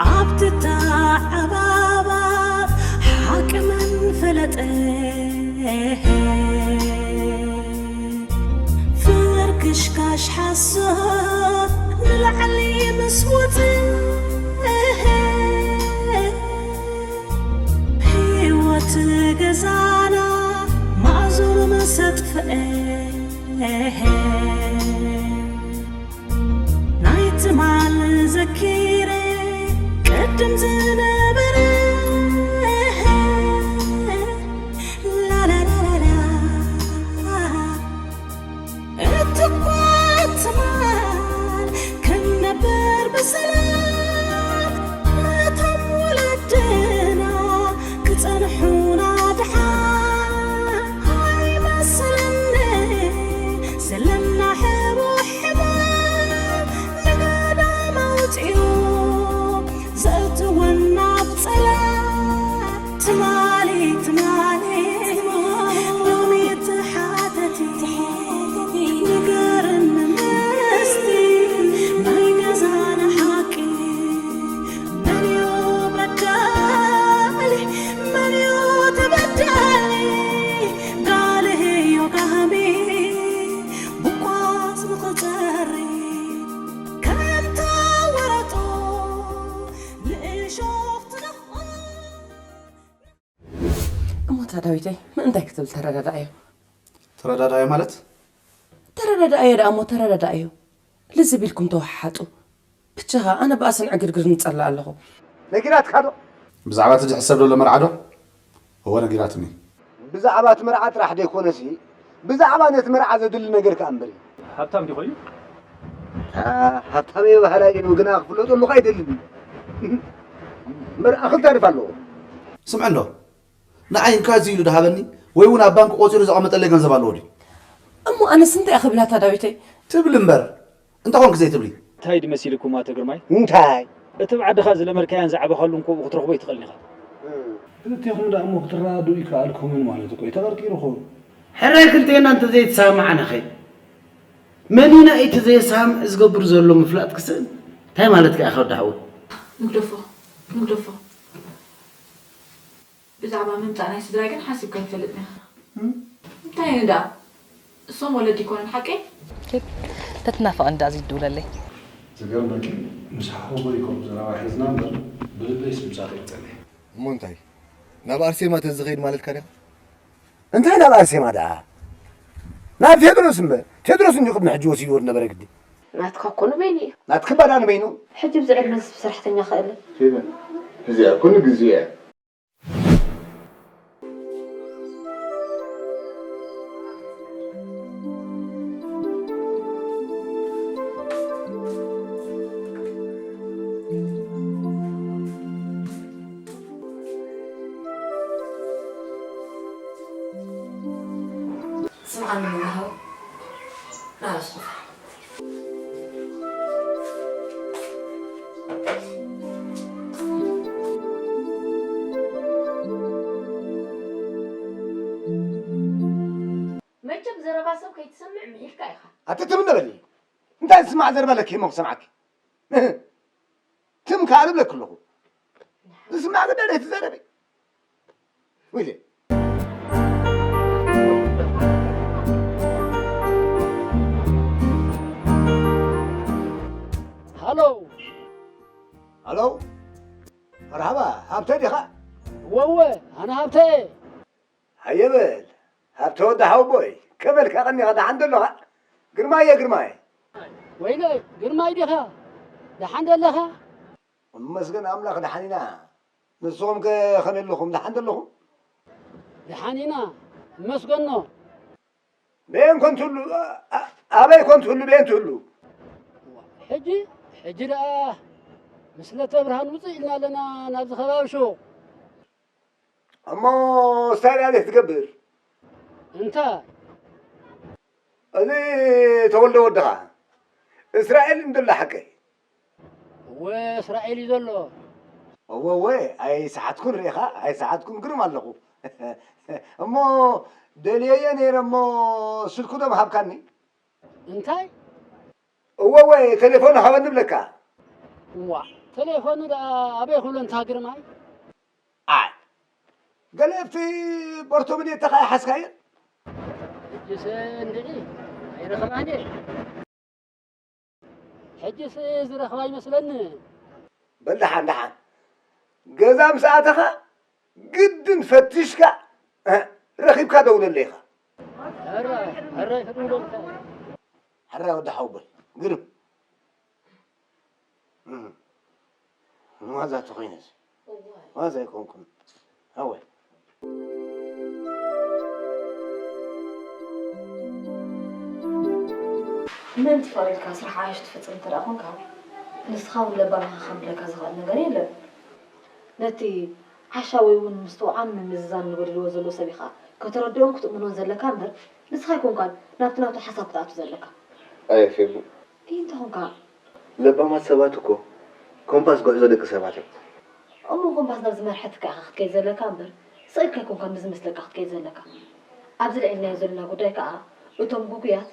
ኣብቲ ተዓባባት ሓቂ መን ፈለጠ? ፍርክሽካሽ ሓሶት ንላዕሊ ምስ ወጸ፣ ህይወት ገዛና ማእዞኑ ምስ ኣጥፍአ፣ ናይ ትማል ዘኪረ ቅድም ዝነበረ፣ ላላላላላ፣ እቲ እኳ ትማል ክንነብር ብሰላም፣ ነቶም ወለድና ክጸንሑና ድሓን ኣይመስለኒ። ዘለና ሕቡእ ሕማም ንገዳም ኣውጺኡ ዘእትወና ኣብ ጸላም። ትማሊ ትማሊ ሎሚ ተሓተቲ ንገርኒ ምስቲ ናይ ገዛና ሓቂ። መን እዩ በዳሊ? መን እዩ ተበዳሊ? ጋልህዮ ጋህሚ ብቋስ ንኽጸሪ ከምታ ወረጦ ንእሾኽ ትነኽኦ። እሞ እታ ዳዊተይ ምእንታይ ክትብል ተረዳዳኣዮ? ተረዳዳኣዮ ማለት? ተረዳዳኣዮ ደኣ እሞ ተረዳዳኣዮ። ልዝብ ኢልኩም ተወሓሓጡ። ብቻኻ ኣነ ብኣስን ዕግርግር ንጸላ ኣለኹ። ነጊራትካ ዶ? ብዛዕባ እቲ ዝሕሰብ ዘሎ መርዓ ዶ? እወ ነጊራትኒ። ብዛዕባ እቲ መርዓ ጥራሕ ደይኮነሲ፣ ብዛዕባ ነቲ መርዓ ዘድሊ ነገር ከኣ እምበር እዩ። ሃብታም ድዩ ኮይኑ? አ፣ ሃብታም እየ በሃላይ እዩ፣ ግና ክፍለጠሉ ከ ኣይደልን እዩ። መርዓ ክልተ ህደፍ ኣለዎ። ስምዐ እንዶ፣ ንዓይ እንካ እዚ ኢሉ ድሃበኒ፣ ወይ እውን ኣብ ባንክ ቆጺሩ ዘቐመጠለይ ገንዘብ ኣለዎ ድዩ? እሞ ኣነስ እንታይ እየ ክብላታ ዳዊተይ? ትብል እምበር፣ እንታይ ኮንክ ዘይትብሊ? እንታይ ድመሲልኩም ኣቶ ግርማይ? እንታይ? እቲ ብዓድኻ ዝለመድካያን ዝዓበኻሉን ኮብኡ ክትረኽቦ ኣይትኽእልን ኢኻ። ክልቴኹም ደኣ እሞ ክትረዳድኡ ይከኣልኩምን ማለት እኮ እዩ። ተቐርቂሩ ኸውን። ሕራይ ክልቴና እንተዘይተሰማማዕናኸ? መን እዩ ናይቲ ዘየሰማምዕ ዝገብር ዘሎ ምፍላጥ ክስእን? እንታይ ማለትካ ኢኻ ወዲ ሓወይ? ንግደፎ፣ ንግደፎ። ብዛዕባ ምምጻእ ናይ ስድራይ ግን ሓሲብካ ኣይትፈልጥን ኢኻ። እም? እንታይ እዩ ደኣ? እሶም ወለዲ ኣይኮኑን ሓቀይ? ኬክ፣ ተትናፍቐኒ ደኣ ዘይትድውለለይ። ዝገርመኪ፣ ምስ ሓወቦይ ከምኡ ዘረባ ሒዝና እምበር፣ ብልበይስ ምምጻእ ከይጸንሐ። እሞ እንታይ? ናብ ኣርሴማ ተዝኸይድ ማለትካ ዲኻ? እንታይ ናብ ኣርሴማ ደኣ? ናብ ቴድሮስ እምበር። ቴድሮስ እንዲዩ ቅድሚ ሕጂ ወሲድዎ ዝነበረ ግዲ። ናትካ እኮ ንበይኑ እዩ። ናትኪ እባ ደኣ ንበይኑ። ሕጂ ብዚ ዕድመ እዚ ብሰራሕተኛ ክእል። ቴዲ፣ እዚኣ እኮ ንግዜኡ እያ። ስምዓኒ መላሃው፣ ንኣስ ኹፋ። መቸም ዘረባ ሰብ ከይትሰምዕ ምሒልካ ኢኻ። ኣቲ ትም እንበሊ። እንታይ ዝስማዕ ዘረባ ኣለኪ እሞ ክሰምዓኪ? ትም ከኣ እብለኪ ኣለኹ። ዝስማዕ ግዳ ኣይትዛረቢ። ወይለ። ሃሎ። ሃሎ። መርሃባ፣ ሃብተ ዲኻ? ወወ፣ ኣነ ሃብተ እየ። ሃየ በል፣ ሃብተ ወዲ ሓወቦይ፣ ከመልካ ቀኒኻ ደሓን ዶ ኣለኻ? ግርማየ፣ ግርማየ። ወይለ፣ ግርማይ ዲኻ? ደሓን ዶ ኣለኻ? እመስገን ኣምላኽ ደሓን ኢና። ንስኹም ከ ከመይ ኣለኹም? ደሓን ዶ ኣለኹም? ደሓን ኢና፣ እመስገኖ። በየን ኮን ትህሉ? ኣ-፣ ኣ-፣ ኣበይ ኮን ትህሉ? በየን ትህሉ? ሕጂ፣ ሕጂ ደኣ ምስ ለተብርሃን ውፅእ ኢልና ኣለና ናብዚ ከባቢ ሹቕ። እሞ እስራኤል ኣበይ ትገብር? እንታይ? እዚ ተወልደ ወድኻ እስራኤል እንድሎ ሓቀይ? እወ፣ እስራኤል እዩ ዘሎ። እወ፣ እወ፣ ኣይሰሓትኩን ርኢኻ፣ ኣይሰሓትኩን፣ ግርም ኣለኹ። እሞ ደልየዮ ነይረ እሞ ስልኩ ዶ ምሃብካኒ? እንታይ? እወ፣ እወ፣ ቴሌፎን ሃበኒ ብለካ። እዋ፣ ተሌፎኑ ደኣ ኣበይ ክብሎ እንታ ግርማይ? ኣይ፣ ገለ ኣብቲ ፖርቶሞኔ ተኻ ይሓዝካየን? ሕጅስ እንድዒ ኣይረኸባን እየ። ሕጅስ ዝረኽባ ይመስለኒ። በል ደሓን ደሓን፣ ገዛ ምስ ኣተኻ ግድን ፈቲሽካ፣ እ፣ ረኺብካ ደውለለይ ኢኻ። ሕራይ፣ ሕራይ ክድውለልካ። ሕራይ ወዲ ሓውቦይ፣ ግርም። እም። ንዋዛ ተኾይነስ። እዋይ። ዋዛ ኣይኮንኩን። ኣወይ። ምእንቲ ፍቕሪ ኢልካ ስራሕ ዓያሹ ትፍጽም እንተ ደኣ ኾንካ፣ ንስኻ እውን ለባም ኢኻ ክብለካ ዝኽእል ነገር የለን። ነቲ ዓሻ ወይ እውን ምስኡ ዓሚ ምዝዛን ዝጎደልዎ ዘሎ ሰብ ኢኻ ከተረድኦን ክትእምኖን ዘለካ እምበር፣ ንስኻ ኣይኮንካን ናብቲ ናቱ ሓሳብ ክትኣቱ ዘለካ። ኣየ ፌቡ። እንታይ ኾንካ? ለባማት ሰባት እኮ ኮምፓስ ጉዕዞ ደቂ ሰባት እዮም። እሞ ኮምፓስ ናብ ዝመርሐትካ ኢኻ ክትከይድ ዘለካ እምበር፣ ስቕ ኢልካ ኣይኮንካን ብዝመስለካ ክትከይድ ዘለካ። ኣብዚ ልዒልናዮ ዘለና ጉዳይ ከኣ እቶም ግጉያት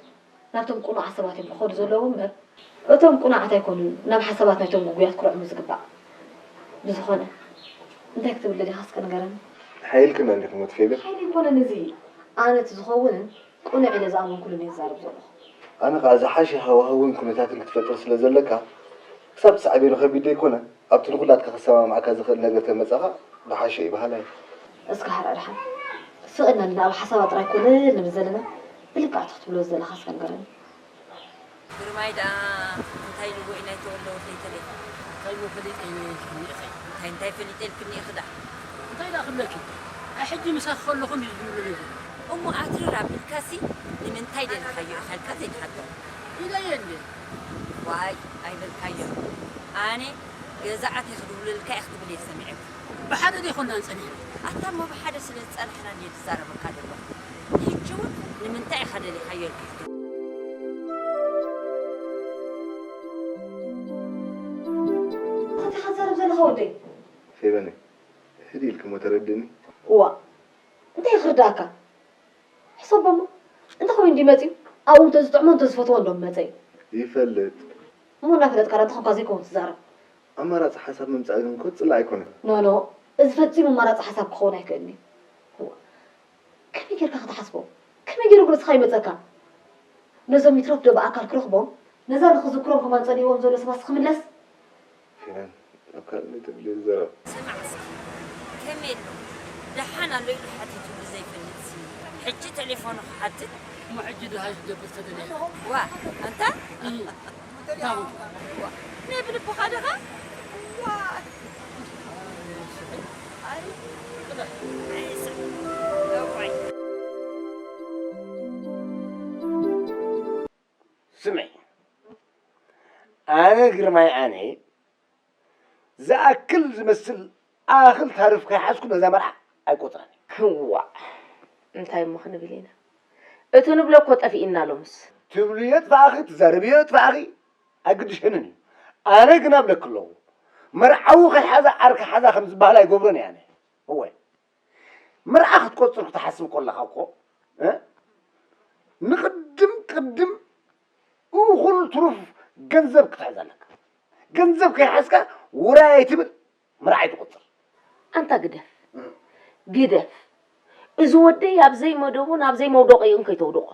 ናብቶም ቅኑዓት ሰባት እዮም ክኸዱ ዘለዎም እምበር፣ እቶም ቅኑዓት ኣይኮኑን ናብ ሓሳባት ናይቶም ግጉያት ክርዕሙ ዝግባእ። ብዝኾነ፣ እንታይ ክትብል ደሊኻ እስከ ንገረኒ? ሓይልክን እንዲኹም ወትፌብን። ሓይሊ ኣይኮነን እዚ። ኣነ እቲ ዝኸውንን ቅኑዕ ኢለ ዝኣመንኩሉን እየ ዝዛረብ ዘለኹ። ኣነ ኸኣ ዝሓሸ ሃዋህውን ኩነታትን ክትፈጥር ስለ ዘለካ፣ ክሳብ ትስዕቤኑ ከቢድ ደይኮነ፣ ኣብቲ ንኹላትካ ከሰማምዓካ ዝኽእል ነገር ተመጻኻ ዝሓሸ እዩ በሃላይ። እስከ ሓራ ደሓን። ስቕ ኢልና ንናብ ሓሳባት ጥራይ ኮነ ንብል ዘለና፣ ብልክዕ እቲ ክትብሎ ዝደለኻ እስከ ንገረኒ። ግርማይ ደኣ እንታይ ኢልዎ እዩ ናይቲ ወሎ ወደይ ተሌፎን? እንታይ እሞ ፈሊጠ ኢለ ኢልክኒ ኢኺ? እንታይ እንታይ ፈሊጠ ኢልክኒ ኢኺ ደኣ? እንታይ ደኣ ክብለኪ? ኣይ ሕጂ ምሳኺ ከለኹ እንድዩ ዝድውለለይ ዘሎ። እሞ ኣትሪር ኣቢልካሲ ንምንታይ ደሊኻዮ ኢኻ ኢልካ ዘይትሓቶ? ኢለዮ እንድየ። ዋይ ኣይበልካዮን። ኣነ ገዛ ኣትየ ክድውለልካ እየ ክትብል እየ ሰሚዐ። ብሓደ ዶ ኣይኮናን ጸኒሕና? ኣታ እሞ ብሓደ ስለ ዝጸናሕና እንድየ ዝዛረበካ ዘለኹ። ሕጂ እውን ንምንታይ ኢኻ ደሊኻዮ ኢልካ ሕቶ? እንታይ ኢኻ ትዛረብ ዘለኻ ወደይ? ፌበነይ፣ ህድእ ኢልኪ እሞ ተረድእኒ። እዋ፣ እንታይ ክርድኣካ? ሕሰቦ እሞ፣ እንተኾይኑ እንድዩ መጺኡ፣ ኣብኡ እንተዝጥዕሞ እንተዝፈትዎ እንዶ መጸ እዩ። ይፈልጥ። እሞ እናፈለጥካ ደኣ እንተኾንካ ዘይከውን ትዛረብ። ኣማራጺ ሓሳብ ምምጻእ ግን እኮ ጽላእ ኣይኮነን። ኖ፣ ኖ፣ እዚ ፈጺሙ ኣማራጺ ሓሳብ ክኸውን ኣይክእልን እዩ። እዋ፣ ከመይ ጌርካ ክትሓስቦ? ከመይ ጌሩ ግን ንስኻ ይመጸካ? ነዞም ይትረፍ ዶ ብኣካል ክረኽቦም? ነዛ ንኽዝክሮም ከማን ጸሊእዎም ዘሎ ሰባስ ክምለስ? ፌበን፣ ኣብ ካልእ ትብሊ ዘረባ። ስማዕ እስኪ፣ ከመይ ኣሎ? ደሓን ኣሎ ኢሉ ሓቲቱሉ ዘይፈልጥ ሲ፣ ሕጂ ቴሌፎኑ ክሓትት? እሞ ሕጂ ድሃይ ክገብር ተደልየ። ዋ፣ ኣንታ? እይ፣ እንታይ ኾንካ? ዋ፣ ናይ ብልብኻ ድኻ? ዋ። ኣይ፣ ኣይ፣ እዋይ። ስምዒ፣ ኣነ ግርማይ ኣነ ዝኣክል ዝመስል ኣኽል ታርፍ ከይሓዝኩ ነዛ መርዓ ኣይቆጽራን። እዋእ፣ እንታይ እሞ ክንብል ኢና? እቲ ንብሎ እኮ ጠፊእና ሎምስ። ትብልዮ ጥፋእኺ፣ ትዛረብዮ ጥፋእኺ፣ ኣይግድሸንን እዩ። ኣነ ግና እብለኪ ኣለኹ፣ መርዓዊ ከይሓዛ ዓርኪ ሓዛ ከም ዝበሃል ኣይገብሮን እየ ኣነ። እወ። መርዓ ክትቆጽር ክትሓስብ ከለኻ እኮ፣ እ? ንቕድም ቅድም እኹል ትሩፍ ገንዘብ ክትሕዝ ኣለካ። ገንዘብ ከይሓዝካ ውራይ ኣይትብል፣ መርዓ ኣይትቆጽር። ኣንታ ግደፍ፣ እ። ግደፍ። እዚ ወደይ ኣብ ዘይመደቡን ኣብ ዘይመውደቂኡን ከይተውድቖ።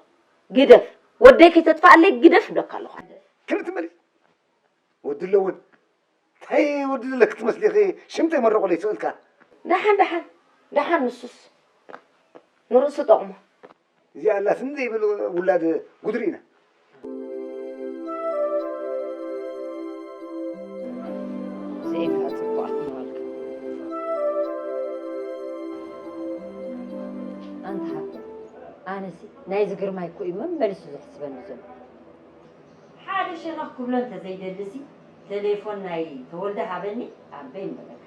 ግደፍ። ወደይ ከይተጥፍኣለይ ግደፍ እብለካ ኣለኹ። ክንትመሊ ወዲ ኣለወን። እንታይ ወዲ ዘለኪ ትመስሊ ኢኺ? ሽም ተይመረቑለይ ስቕ ኢልካ። ደሓን፣ ደሓን፣ ደሓን ንሱስ ንርእሱ ጠቕሞ። እዚኣ ኣላትኒ ዘይብል ውላድ ጉድሪ ኢና። ዘይካ ጽቡቓት ምባልካ። ኣንታ ሓብተይ፣ ኣነሲ ናይዚ ግርማይ እኮ እዩ መመሊሱ ዘሕስበኒ ዘሎ። ሓደ ሸነኽ ክብሎ እንተዘይደልሲ፣ ቴሌፎን ናይ ተወልደ ሃበኒ ኣበይ ምበለካ።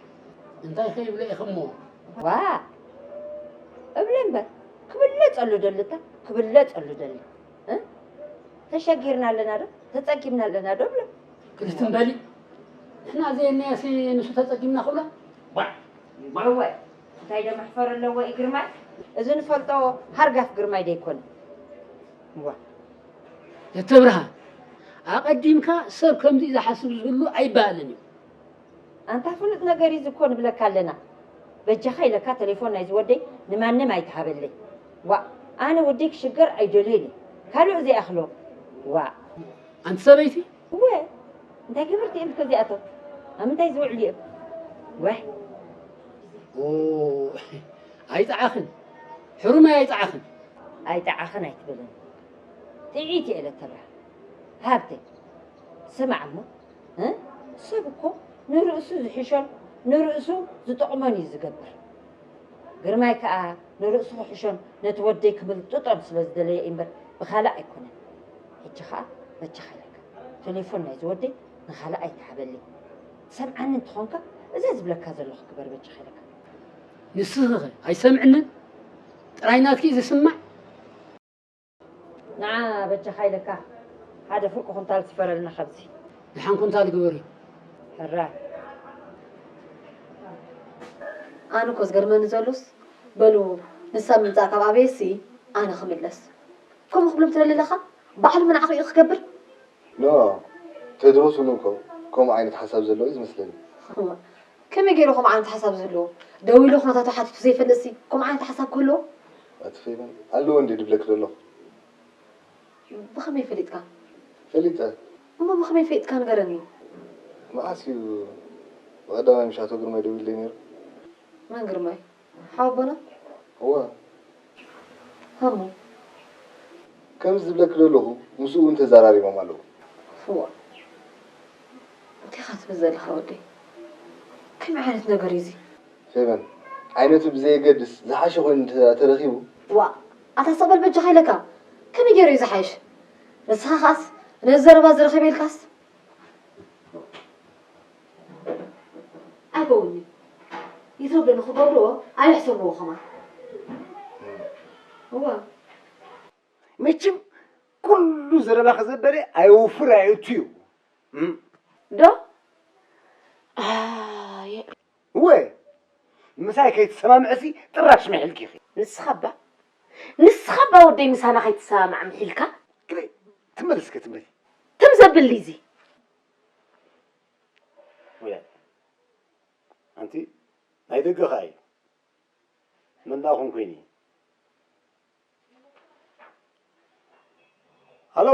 እንታይ ከይብለ ኢኺ እሞ? ዋ! እብለ እምበር፣ ክብለጸሉ ደሊ እታ፣ ክብለጸሉ ደሊ። እ? ተሸጊርና ኣለና ዶ? ተጸጊምና ኣለና ዶ? እብሎ። ክልትም በሊ። ንሕና ዘየልናዮሲ ንሱ ተጸጊምና ክብሎ? ዋ! እወ፣ እንታይ ዶ መሕፈር ኣለዎ እዩ ግርማይ? እዚ ንፈልጦ ሃርጋፍ ግርማይ ደይኮነ። ዋ! ዘተብርሃ፣ ኣቐዲምካ ሰብ ከምዚ ዝሓስብ ዝህሉ ኣይበሃልን እዩ። ኣንታ ፍሉጥ ነገር እዩ ዝኮ ንብለካ ኣለና። በጃኻ ኢለካ ቴሌፎን ናይ ዝወደይ ንማንም ኣይትሃበለይ። ዋ፣ ኣነ ወደይ ክሽገር ኣይደልዮን እየ። ካልእ ዘይኣኽሎ። ዋ። ኣንቲ ሰበይቲ? እወ፣ እንታይ ገበርቲ እዮም ከዚኣቶም? ኣብ ምንታይ ዝውዕሉ እዮም? ወሕ። ኦ፣ ኣይጠዓኽን። ሕሩማይ ኣይጠዓኽን። ኣይጠዓኽን ኣይትበለኒ። ጥዒት እየ ለተብርሃ። ሃብተይ፣ ስማዕ እሞ፣ እ? ሰብ እኮ ንርእሱ ዝሕሾን ንርእሱ ዝጠቕሞን እዩ ዝገብር። ግርማይ ከኣ ንርእሱ ክሕሾን ነቲ ወደይ ክምልጥጦን ስለ ዝደለየ እምበር ብኻልእ ኣይኮነን። ሕጂ ከኣ በጃኻ ኢለካ፣ ቴሌፎን ናይዚ ወደይ ንኻልእ ኣይትሃበለይ። ትሰምዓኒ እንተኾንካ፣ እዛ ዝብለካ ዘለኹ ግበር በጃኻ ኢለካ። ንስኺኸ ኣይሰምዕንን? ጥራይ ናትኪ ዝስማዕ? ንዓ በጃኻ ኢለካ ሓደ ፍርቂ ኩንታል ስፈረልና ካብዚ። ደሓን ኩንታል ግበርዮ። ሕራይ። ኣነ እኮ ዝገርመኒ ዘሎስ፣ በሉ ንሳ ምምጻእ ካብ ኣበየሲ ኣነ ክምለስ። ከምኡ ክብሎም ትደሊ ኣለኻ? ባዕሉ መናዕቕ እዩ ክገብር? ኖ፣ ቴድሮስ እውን እኮ ከምኡ ዓይነት ሓሳብ ዘለዎ እዩ ዝመስለኒ። እዋ፣ ከመይ ገይሩ ከምኡ ዓይነት ሓሳብ ዝህልዎ? ደዊሉ ኩነታቱ ሓቲቱ ዘይፈልጥሲ ከምኡ ዓይነት ሓሳብ ክህልዎ? ኣቲ ፌቨን፣ ኣለዎ እንዴ ድብለኪ ዘለኹ? ብኸመይ ፈሊጥካ? ፈሊጠ። እሞ ብኸመይ ፈሊጥካ ንገረኒ? መዓስ እዩ ብቐዳማይ ምሽ ኣቶ ግርማይ ደዊሉለይ ነይሩ? መን ግርማይ? ሓወቦና? እወ። ሃሞ? ከምዚ ዝብለኪ ዘለኹ፣ ምስኡ እውን ተዘራሪቦም ኣለዉ። እዋ። እንታይ ኢኻ ትብል ዘለኻ ወደይ? ከመይ ዓይነት ነገር እዩ እዚ? ፌቨን፣ ዓይነቱ ብዘየገድስ ዝሓሸ ኮይኑ እንተ ተረኺቡ። ዋ፣ ኣታ ስቕ በል በጃኻ ኢለካ። ከመይ ገይሩ እዩ ዝሓይሽ? ንስኻ ኸኣስ ነዚ ዘረባ እዚ ረኺበ ኢልካስ? ኣይከውን'ዩ። ይሰብዶ ንኽገብርዎ ኣይሕሰብዎ ኸማን። እዋ። መቸም ኩሉ ዘረባኺ ዘበለ ኣየውፍር ኣየእቱ እዩ። እም። ዶ? ኣየ። እወ፣ ምሳይ ከይትሰማምዕሲ ጥራሽ ምሒልኪ ኢኺ። ንስኻ እባ፣ ንስኻ እባ ወደይ ምሳና ከይትሰማማዕ ምሒልካ? ግደይ፣ ትመልስከ ትመይ። ትም ዘብል እዚ። ውላይ፣ ኣንቲ ናይ ደገ ኸኣ እዩ። መን ደኣ ኹን ኮይኑ እዩ? ሃሎ።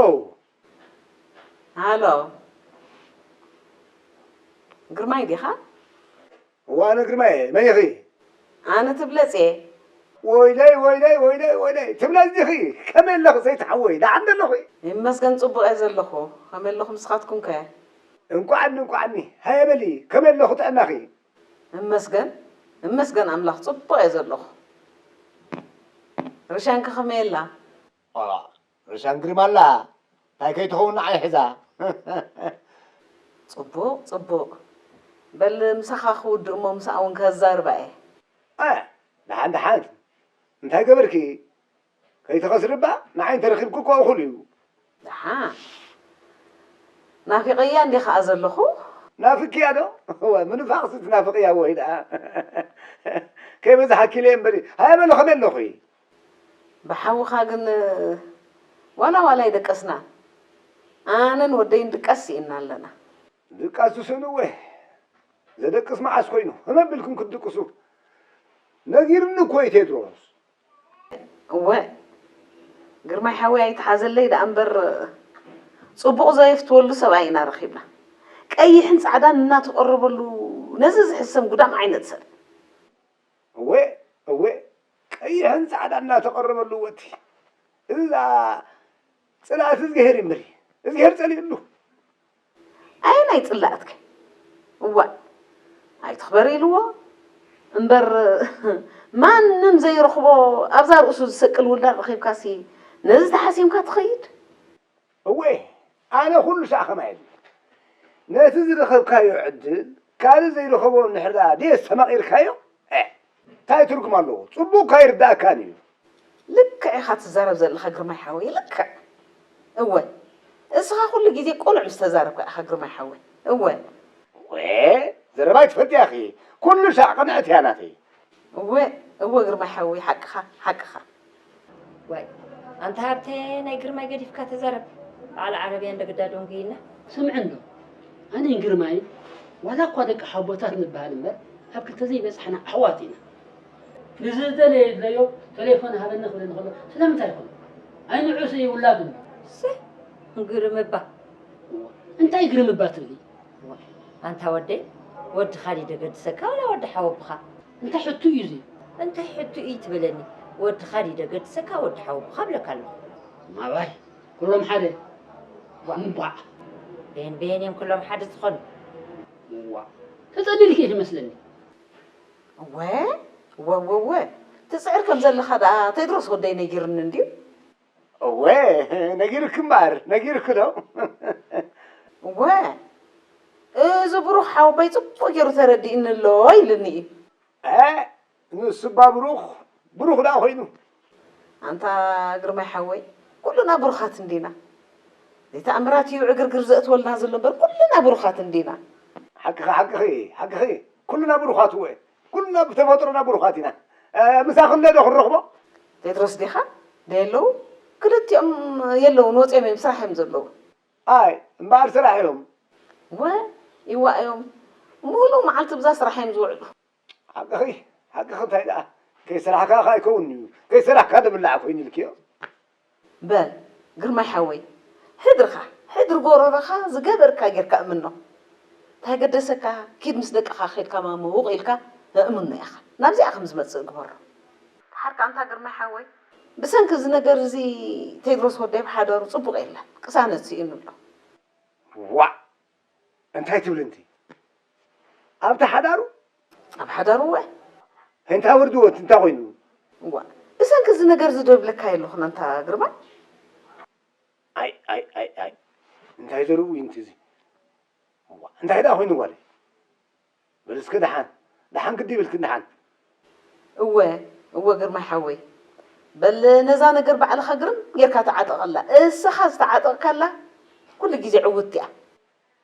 ሃሎ። ግርማይ ዲኻ? እዋ፣ ኣነ ግርማይ እየ። መን ኢኺ? ኣነ ትብለጽ እየ። ወይለይ፣ ወይለይ፣ ወይለይ፣ ወይለይ። ትብለጽ ዲኺ? ከመይ ኣለኺ ሰይቲ ሓወይ? ደሓን ዶ ኣለኺ? ይመስገን፣ ጽቡቕ እየ ዘለኹ። ከመይ ኣለኹም ንስኻትኩም ከ? እንቋዕኒ፣ እንቋዕኒ። ሃየ በሊ፣ ከመይ ኣለኹ ጥዕናኺ? እመስገን፣ እመስገን ኣምላኽ ጽቡቕ እየ ዘለኹ። ርሻንከ ከመይ ኣላ? ኦ፣ ርሻን ግርማ ኣላ። እንታይ ከይትኸውን ንዓይ ሒዛ። ጽቡቕ፣ ጽቡቕ። በል ምሳኻ ክውድእ እሞ ምስኣ እውን ከዛርባ እየ። እ፣ ደሓን፣ ደሓን። እንታይ ገበርኪ? ከይትኸስሪ እባ ንዓይ እንተረኺብኪ እኮ እኹል እዩ። ደሓን። ናፊቐያ እንዴ ኸኣ ዘለኹ? ናፊቕክያ ዶ? እወ፣ ምንፋቕሲ ትናፍቕያ ወይ ደኣ። ከይበዝሓኪ ኢለ እምበሪ። ሃየ በሊ፣ ከመይ ኣለኹ? ብሓውኻ ግን ዋላ ዋላ ኣይደቀስናን። ኣነን ወደይን ድቃስ ስኢንና ኣለና። ድቃስ ትስእኑ ወይ? ዘደቅስ መዓስ ኮይኑ? ህመም ኢልኩም ክትድቅሱ? ነጊሩኒ እኮ እዩ ቴድሮስ። እወ፣ ግርማይ ሓወይ ኣይትሓዘለይ ደኣ እምበር፣ ጽቡቕ ዘየፍትወሉ ሰብኣይ ኢና ረኺብና። ቀይሕን ጻዕዳን እናተቐረበሉ ነዚ ዝሕሰም ጉዳም ዓይነት ሰብ። እወ፣ እወ፣ ቀይሕን ጻዕዳን እናተቐረበሉ ወቲ። እዛ ጽላእቲ እዝግሄር ይምሪ። እዝግሄር ጸሊእሉ። ኣየናይ ጽላእትከ? እዋእ፣ ኣይትኽበር ኢልዎ እምበር፣ ማንም ዘይረኽቦ ኣብዛ ርእሱ ዝሰቅል ውላድ ረኺብካሲ ነዚ ተሓሲምካ ትኸይድ? እወ፣ ኣነ ኩሉ ሻዕ ከማይ ኢሉ። ነቲ ዝረኸብካዮ ዕድል ካልእ ዘይረኸቦ እንድሕር ደኣ ድየ ኣስተማቒርካዮ? እ፣ እንታይ ትርጉም ኣለዎ? ጽቡቕ እኳ ኣይርድኣካን እዩ። ልክዕ ኢኻ ትዛረብ ዘለኻ ግርማይ ሓወይ፣ ልክዕ። እወ፣ እስኻ ኩሉ ግዜ ቁኑዕ ምስ ተዛረብካ ኢኻ ግርማይ ሓወይ። እወ። ወ፣ ዘረባይ ትፈልጥያ ኢኺ። ኩሉ ሻዕ ቅንዕቲ እያ ናተይ። እወ፣ እወ ግርማይ ሓወይ፣ ሓቅኻ፣ ሓቅኻ። ዋይ፣ ኣንታ ሃብተ፣ ናይ ግርማይ ገዲፍካ ተዛረብ። በዓል ዓረብያ እንደ ግዳ ዶንጉይና። ስምዒ እንዶ፣ ኣነን ግርማይን ዋላ እኳ ደቂ ሓቦታት ንበሃል እምበር፣ ኣብ ክልተ ዘይበጻሕና ኣሕዋት ኢና። ንዝደለየ ይድለዮ፣ ቴሌፎን ሃበኒ ክብለኒ ከሎ፣ ስለምንታይ ይኾን? ኣይ ንዑስ እዩ ውላዱ። ሰህ፣ ግርም እባ። እንታይ ግርም እባ ትብሊ? ዋ፣ ኣንታ ወደይ፣ ወድኻ ድዩ ደገድሰካ ዋላ ወዲ ሓወብኻ? እንታይ ሕቶ እዩ እዚ? እንታይ ሕቶ እዩ ትብለኒ? ወድኻ ድዩ ደገድሰካ ወዲ ሓወብኻ እብለካ ኣለኹ። ማባይ፣ ኩሎም ሓደ። ዋ። እምቧዕ። በየን በየን እዮም ኩሎም ሓደ ዝኾኑ? ዋ። ተጸሊልኪ ኢኺ መስለኒ። እወ፣ እወ፣ እወ፣ እወ። ትጽዕር ከም ዘለኻ ደኣ ቴድሮስ ወደይ ነጊሩኒ እንድዩ። እወ፣ ነጊሩኪ እምበኣር፣ ነጊሩኪ ዶ? እወ፣ እዚ ብሩኽ ሓወቦይ ጽቡቕ ገይሩ ተረዲእኒ ኣሎ ኢሉኒ እዩ። እ፣ ንሱ እባ ብሩኽ፣ ብሩኽ ደኣ ኮይኑ። ኣንታ ግርማይ ሓወይ፣ ኩልና ብሩኻት እንዲና። ዘይተኣምራት እዩ ዕግርግር ዘእትወልና ዘሎ እምበር፣ ኩልና ብሩኻት እንዲና። ሓቅኺ፣ ሓቅኺ፣ ሓቅኺ። ኩልና ብሩኻት እወ። ኩልና ብተፈጥሮና ብሩኻት ኢና። እ፣ ምሳኺ እንዶ ዶ ክንረኽቦ? ቴድሮስ ዲኻ? ዶ የለዉ? ክልቲኦም የለውን፣ ወፂኦም እዮም፣ ስራሕ እዮም ዘለዉ። ኣይ፣ እምበኣር ስራሕ እዮም። ወ፣ ይዋእ እዮም። ሙሉእ መዓልቲ ብዛ ስራሕ እዮም ዝውዕሉ። ሓቅኺ፣ ሓቅኺ እንታይ ደኣ? ከይሰራሕካ ከ ኣይከውንን እዩ። ከይሰራሕካ ድብላዕ ኮይኑ ኢልክዮ። በል፣ ግርማይ ሓወይ፣ ሕድርኻ፣ ሕድሪ ጎረሮኻ ዝገበርካ ጌርካ እምኖ። እንታይ ገደሰካ? ኪድ ምስ ደቅኻ ኬድካ ማመውቕ ኢልካ እምኖ ኢኻ። ናብዚኣ ከም ዝመጽእ ግበሮ። ደሓር ከኣ ኣንታ ግርማይ ሓወይ፣ ብሰንኪ እዚ ነገር እዚ ቴድሮስ ወደይ ብሓዳሩ ጽቡቕ የለን። ቅሳነት ስኢኑ ኣሎ። ዋእ! እንታይ ትብል እንቲ? ኣብቲ ሓዳሩ? ኣብ ሓዳሩ እወ። እንታይ ወርድዎ እቲ እንታይ ኮይኑ? እዋ፣ ብሰንኪ እዚ ነገር እዚ ዶ ይብለካ የለኹን ኣንታ ግርማይ? ኣይ፣ ኣይ፣ ኣይ፣ ኣይ። እንታይ ዘርኡ እዩ እንቲ እዚ? እዋ፣ እንታይ ደኣ ኮይኑ ጓለይ? በል እስከ ደሓን፣ ደሓን ግዲ ይብልክን ደሓን። እወ፣ እወ ግርማይ ሓወይ። በል ነዛ ነገር ባዕልኻ ግርም ጌርካ ተዓጠቐላ። እስኻ ዝተዓጠቕካላ ኩሉ ግዜ ዕውትቲ እያ።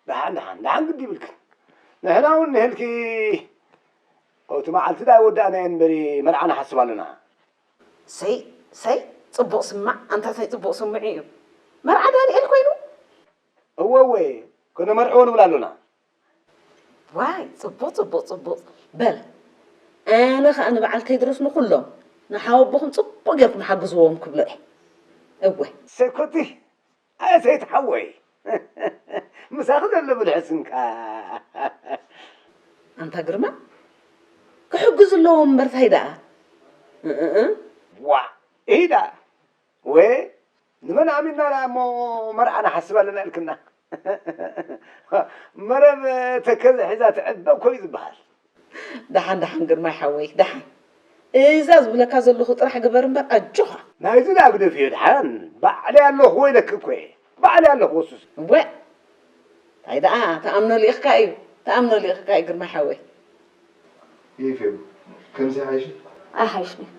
ደሓን፣ ደሓን፣ ደሓን ግዲ ይብልክን። ንሕና እውን ንህልኪ እቲ መዓልቲ ዳ ኣይወዳእናዮን እምበሪ መርዓ ንሓስብ ኣለና። ሰይ፣ ሰይ፣ ጽቡቕ ስማዕ፣ ኣንታ ታይ ጽቡቕ ስምዒ እዩ። መርዓ ዳንኤል ኮይኑ? እወ፣ እወ፣ ከነመርዕዎ ንብል ኣሎና። ዋይ፣ ጽቡቕ፣ ጽቡቕ፣ ጽቡቕ። በል፣ ኣነ ኸኣ ንበዓል ቴድሮስ ንኹሎም፣ ንሓወቦኹም ጽቡቕ ጌርኩም ሓግዝዎም ክብሎ እየ። እወ። ሰኮቲ፣ ኣየ ሰይቲ ሓወይ፣ ምሳኺ ዘሎ ብልሕስ እንካ። ኣንታ ግርማ፣ ክሕግዙ ኣለዎም እምበር ታይ ደኣ? እእእ። ዋእ፣ ኢዳ፣ ወ፣ ንመን ኣሚንና ደኣ እሞ መርዓ ንሓስብ ኣለና ኢልክና? መረብ ተከዘ ሒዛ ትዕበ እኮ እዩ ዝበሃል። ደሓን፣ ደሓን ግርማይ ሓወይ፣ ደሓን። እዛ ዝብለካ ዘለኹ ጥራሕ ግበር እምበር ኣጆኻ። ናይዚ ደኣ ግደፍዮ ደሓን፣ ባዕለይ ኣለኹዎ ኢለኪ እኮ እየ። ባዕለይ ኣለኹዎ ሱስ። እወ፣ እንታይ ደኣ፣ ተኣምኖ ልኢኽካ እዩ፣ ተኣምኖ ልኢኽካ እዩ ግርማይ ሓወይ። ኤፍሬም፣ ከምዚ ሓይሽ? ኣይሓይሽን እዩ።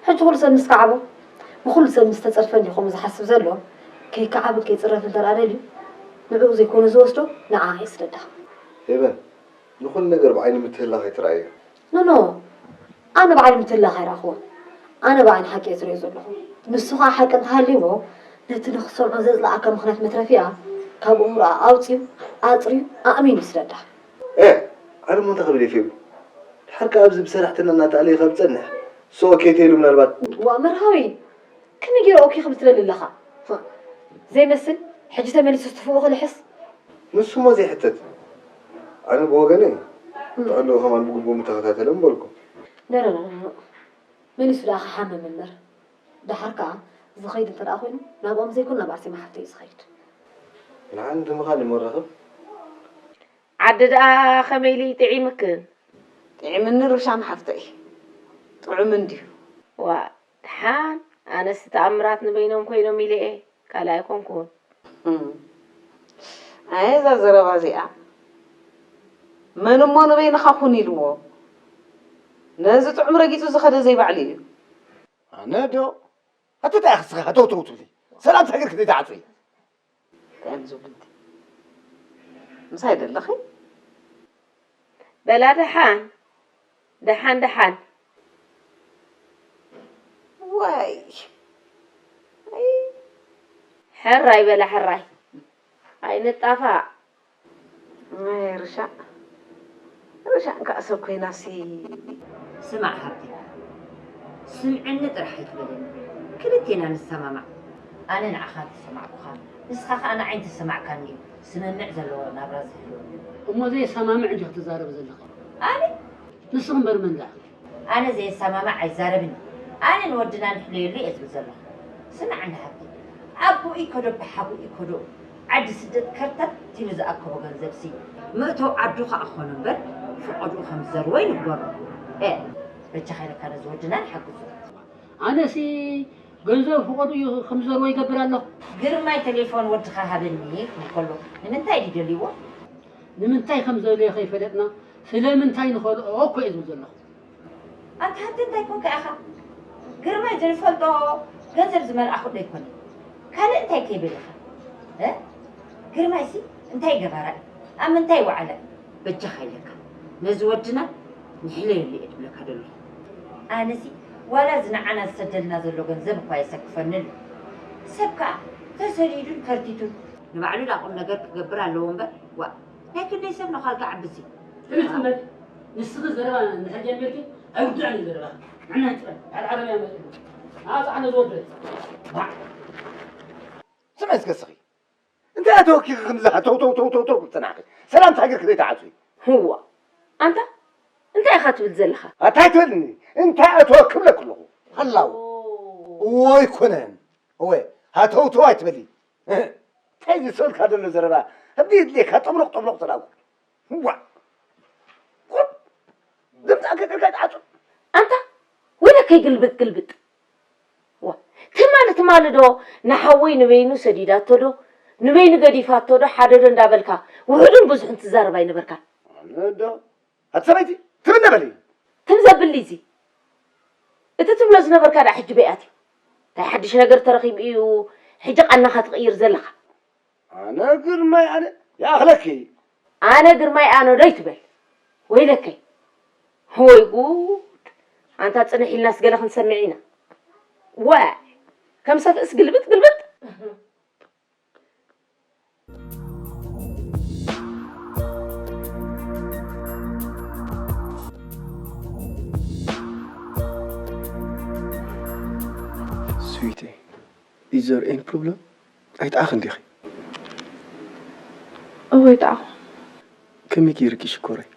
ሕጂ ኩሉ ሰብ ምስ ከዓቦ፣ ብኩሉ ሰብ ምስ ተጸርፈ እንዲዩ ከምኡ ዝሓስብ ዘሎ። ከይከዓብን ከይጽረፍን እንተ ደኣ ደልዩ፣ ንዕኡ ዘይኮነ ዝወስዶ፣ ንዓኣ እዩ ዝደዳ። ሄቨን፣ ንኹሉ ነገር ብዓይኒ ምትህልላኽ ኣይትረኣዮ። ኖ፣ ኖ፣ ኣነ ብዓይኒ ምትህልላኽ ኣይረኣኽዎን። ኣነ ብዓይኒ ሓቂ እየ ዝሪኦ ዘለኹ። ንሱ ኸኣ ሓቂ እንተሃልይዎ፣ ነቲ ንኽትሰምዖ ዘጽለኣካ ምኽንያት መትረፊኣ ካብ ኣእምሮኣ ኣውጺኡ፣ ኣጽርዩ፣ ኣእሚኑ እዩ ዝረዳ። ኤ፣ ኣነ እሞ እንታይ ክብል እየ ፌቡ? ድሓር ከኣ ኣብዚ ብሰራሕትና እናተኣለየ ካብ ዝጸንሕ፣ እሱ ኦኬ ተይሉ ምናልባት። ዋእ መርሃዊ፣ ከመይ ገይሩ ኦኬ ክብል ትደሊ ኣለኻ? ዘይመስል፣ ሕጂ ተመሊሱ ትፍኡ ክልሕስ። ንሱ እሞ ዘይሕተት። ኣነ ብወገነይ፣ እም። ጥዕንኡ ከማን ብግቡእ ምተኸታተለ ምበልኩ። ኖ፣ ኖ፣ ኖ፣ ኖ፣ ኖ። መሊሱ ደኣ ክሓምም እምበር። ደሓር ከኣ ዝኸይድ እንተ ደኣ ኮይኑ፣ ናብኦም ዘይኮነ ናብ ኣርሴማ ሓፍተይ እዩ ዝኸይድ። ንዓን ብምኻን እዩ መራኸብ። ዓዲ ደኣ ከመይ ኢሉ ጥዒምክን? ጥዒምኒ ሩሻን ሓፍተይ። ጥዑም እንድዩ። ዋእ፣ ደሓን፣ ኣነስ ተኣምራት ንበይኖም ኮይኖም ኢለ እየ፣ ካልእ ኣይኮንኩን። እም። ኣየ እዛ ዘረባ እዚኣ። መን እሞ ንበይንኻ ኩን ኢልዎ? ነዚ ጥዑም ረጊጹ ዝኸደ ዘይባዕሉ እዩ። ኣነ ዶ? ኣቲ እንታይ ኢኺ እስኺ ሃተውተው ትብሊ? ሰላም እንታይ ጌርኪ ዘይትዓጽዊ? እንታይ እዮም ዝብሉ እንዲ? ምሳይ ዶ ኣለኺ? በላ ደሓን፣ ደሓን፣ ደሓን። ዋይ። ኣይ። ሕራይ በላ፣ ሕራይ። ኣይንጣፋእ። ኣይ ርሻዕ፣ ርሻዕ እንካዕ ሰብ ኮይናሲ። ስማዕ ሃብቲ፣ ስምዐኒ ጥራሕ ኣይትበለኒ። ክልቴና ንሰማማዕ። ኣነ ንዓኻ እንተሰማዕኩኻ፣ ንስኻ ኸኣ ንዓይ እንተሰማዕካኒ እዩ ስምምዕ ዘለዎ ናብራ ዝህልወኒ። እሞ ዘየሰማምዕ እንዲኺ ትዛረቢ ዘለኺ። ኣነ? ንስኺ እምበር መን ደኣ? ኣነ ዘየሰማማዕ ኣይዛረብን። ኣነ ንወድና ንሕለየሉ እየ ዝብል ዘለኹ። ስማዕ እንዳ ሃብቲ፣ ኣቦኡ ይከዶ፣ ብሓጎኡ ይከዶ፣ ዓዲ ስደት ከርተት ኢሉ ዝኣከቦ ገንዘብሲ፣ መእተዊ ዓዱ ከኣ ክኾኖ እምበር፣ ፍቐድኡ ከም ዝዘርዎ ይንገሮ። ኤ፣ በጃኻ ኢለካ ነዚ ወድና ንሓግዞ። ኣነሲ ገንዘብ ፍቐድኡ እዩ ከም ዝዘርዎ ይገብር ኣለኹ። ግርማይ ቴሌፎን ወድኻ ሃበኒ ክብል ከሎ፣ ንምንታይ ድዩ ደልይዎ? ንምንታይ ከም ዘድለዮ ከይፈለጥና፣ ስለምንታይ ንኸልኦ እኮ እየ ዝብል ዘለኹ። ኣንታ ሃብቲ እንታይ ኮንካ ኢኻ? ግርማይ ዘይፈልጦ ገንዘብ ዝመልኣኹ ዶ ኣይኮነን? ካልእ እንታይ ከይብል ኢኻ? እ? ግርማይሲ እንታይ ገባራ እዩ? ኣብ ምንታይ ወዓለ? በጃኻ ኢለካ ነዚ ወድና ንሕለየሉ እየ ዝብለካ ዘለኹ። ኣነሲ ዋላ እዚ ንዓና ዝሰደልና ዘሎ ገንዘብ እኳ የሰክፈኒ ኣሎ። ሰብ ከኣ ተሰዲዱን ከርቲቱን ንባዕሉ ደኣ ቁም ነገር ክገብር ኣለዎ እምበር፣ ዋእ፣ ናይ ክንደይ ሰብ ነዃል ክዓብስ እዩ? ትምህርቲ እምበር፣ ንስኺ ዘረባ እንድሕር ጀሚርኪ ኣይውዳእን እዩ ዘረባኺ። ንሕና ንጥረ፣ ሓደ ዓረብያ መጺኡ። ኣጽዓነ ዝወደድ። ባዕ። ስምዒ እስከ እስኺ። እንታይ ኣተወኪኺ ከምዚ ሃተው ተው ተው ተው ተው ትጸናሒ? ሰላምታ ሃገርኪ ዘይትዓጽዊ? ህዋ፣ ኣንታ እንታይ ኢኻ ትብል ዘለኻ? ኣታ ኣይትበልኒ። እንታይ ኣተወኪ እብለኪ ኣለኹ። ሃላው። እዎ ኣይኮነን። እወ፣ ሃተው ተው ኣይትበሊ። እንታይ ዝሰልካ ዘሎ ዘረባ? ህብዲ የድልየካ፣ ጠብሎቕ ጠብሎቕ ተላጉ። ዋእ! ቁጥ! ድምጻ ከጥርካ ይትዓጹ። ኣንታ ወይለከይ ግልብጥ ግልብጥ። ዋ፣ ትማሊ ትማሊ ዶ ንሓወይ ንበይኑ ሰዲዳቶ ዶ ንበይኑ ገዲፋቶ ዶ ሓደ ዶ እንዳበልካ ውሑድን ብዙሕን ትዛረብ ኣይነበርካን? ኣነ ዶ? ኣቲ ሰበይቲ፣ ትም እንደ በሊ። ትም ዘብሊ እዚ። እቲ ትብሎ ዝነበርካ ደኣ ሕጂ በይ ኣትዩ? እንታይ ሓድሽ ነገር ተረኺቡ እዩ ሕጂ ቃናኻ ትቕይር ዘለኻ? ኣነ ግርማይ ኣነ ይኣኽለኪ። ኣነ ግርማይ ኣነ ዶ ይትበል? ወይለከይ። ወይ ጉድ! ኣንታ ጽንሕ ኢልናስ ገለ ክንሰምዕ ኢና። ዋይ! ከም ሰፍእስ ግልብጥ ግልብጥ! ስዊተይ፣ is there any problem? ኣይጠዓኽን ዲኺ? እወ፣ ኣይጠዓኹ። ከመይ ገይርኪ ሽኮረይ?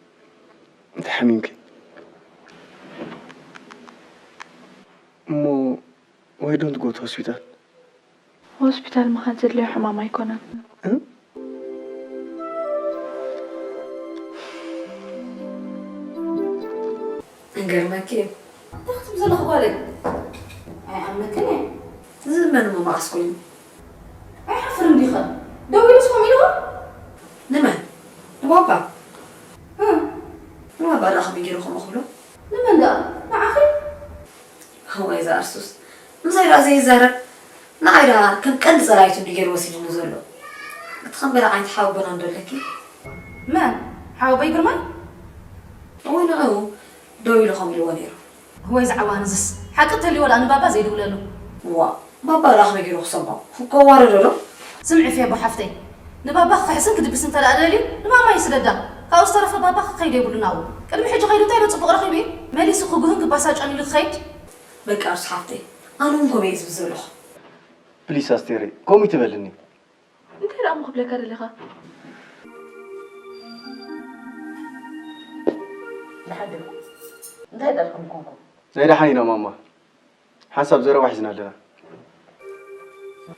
እንታይ ሓሚምኪ? እሞ why don't go to hospital? ሆስፒታል ምኻድ ዘድልዮ ሕማም ኣይኮነን። እ? ይገርመኪ እዩ። እንታይ ክትብሊ ዘለኺ ጓለይ? ኣይኣምነክን እየ። ዝእመን እሞ መዓስ ኮይኑ? ኣይሓፍርን ዲኸ? ደዊሉስ ከምኡ ኢልዎ? ንመን? ንባባ? እ። ንባባ ደኣ ከመይ ገይሩ ከምኡ ክብሎ? ንመን ደኣ? ንዓኺ? እዋይ፣ እዛ ኣርሱስ ምሳይ ደኣ ዘይዛረብ፣ ንዓይ ደኣ ከም ቀንዲ ጸላኢቱ እንድዩ ገይሩ ወሲድኒ ዘሎ። እቲ ከም ገለ ዓይነት ሓወቦና እንዶ ኣለኪ። መን? ሓወቦይ ግርማይ? እወ፣ ንዕኡ ደዊሉ ከምኡ ኢልዎ ነይሩ። እዋይ፣ ዝዓዋን እዝስ ሓቂ እንተልይዎ ደኣ ንባባ ዘይድውለሉ። እዋ፣ ባባ ደኣ ከመይ ገይሩ ክሰምዖ? ከዋርዶ ዶ? ስምዒ ፌቦ ሓፍተይ፣ ንባባ ክኽሕስን ክድብስን እንተ ደኣ ደልዩ ንማማ ይስደዳ። ካብኡ ዝተረፈ ባባ ክኸይድ የብሉን ኣብኡ። ቅድሚ ሕጂ ከይዱ እንታይ ዶ ጽቡቕ ረኺቡ እዩ? መሊሱ ክጉህን ክባሳጨን ኢሉ ክኸይድ? በቃ እርሱ ሓፍተይ፣ ኣነ እውን ከምኡ እየ ዝብል ዘለኹ። ፕሊስ ኣስቴረይ፣ ከምኡ ይትበልኒ። እንታይ ደኣ እሞ ክብለካ ደሊኻ? ደሓን ዲኹም? እንታይ ደልኩም ኮንኩም? ናይ ደሓን ኢና ማማ። ሓንሳብ ዘረባ ሒዝና ኣለና።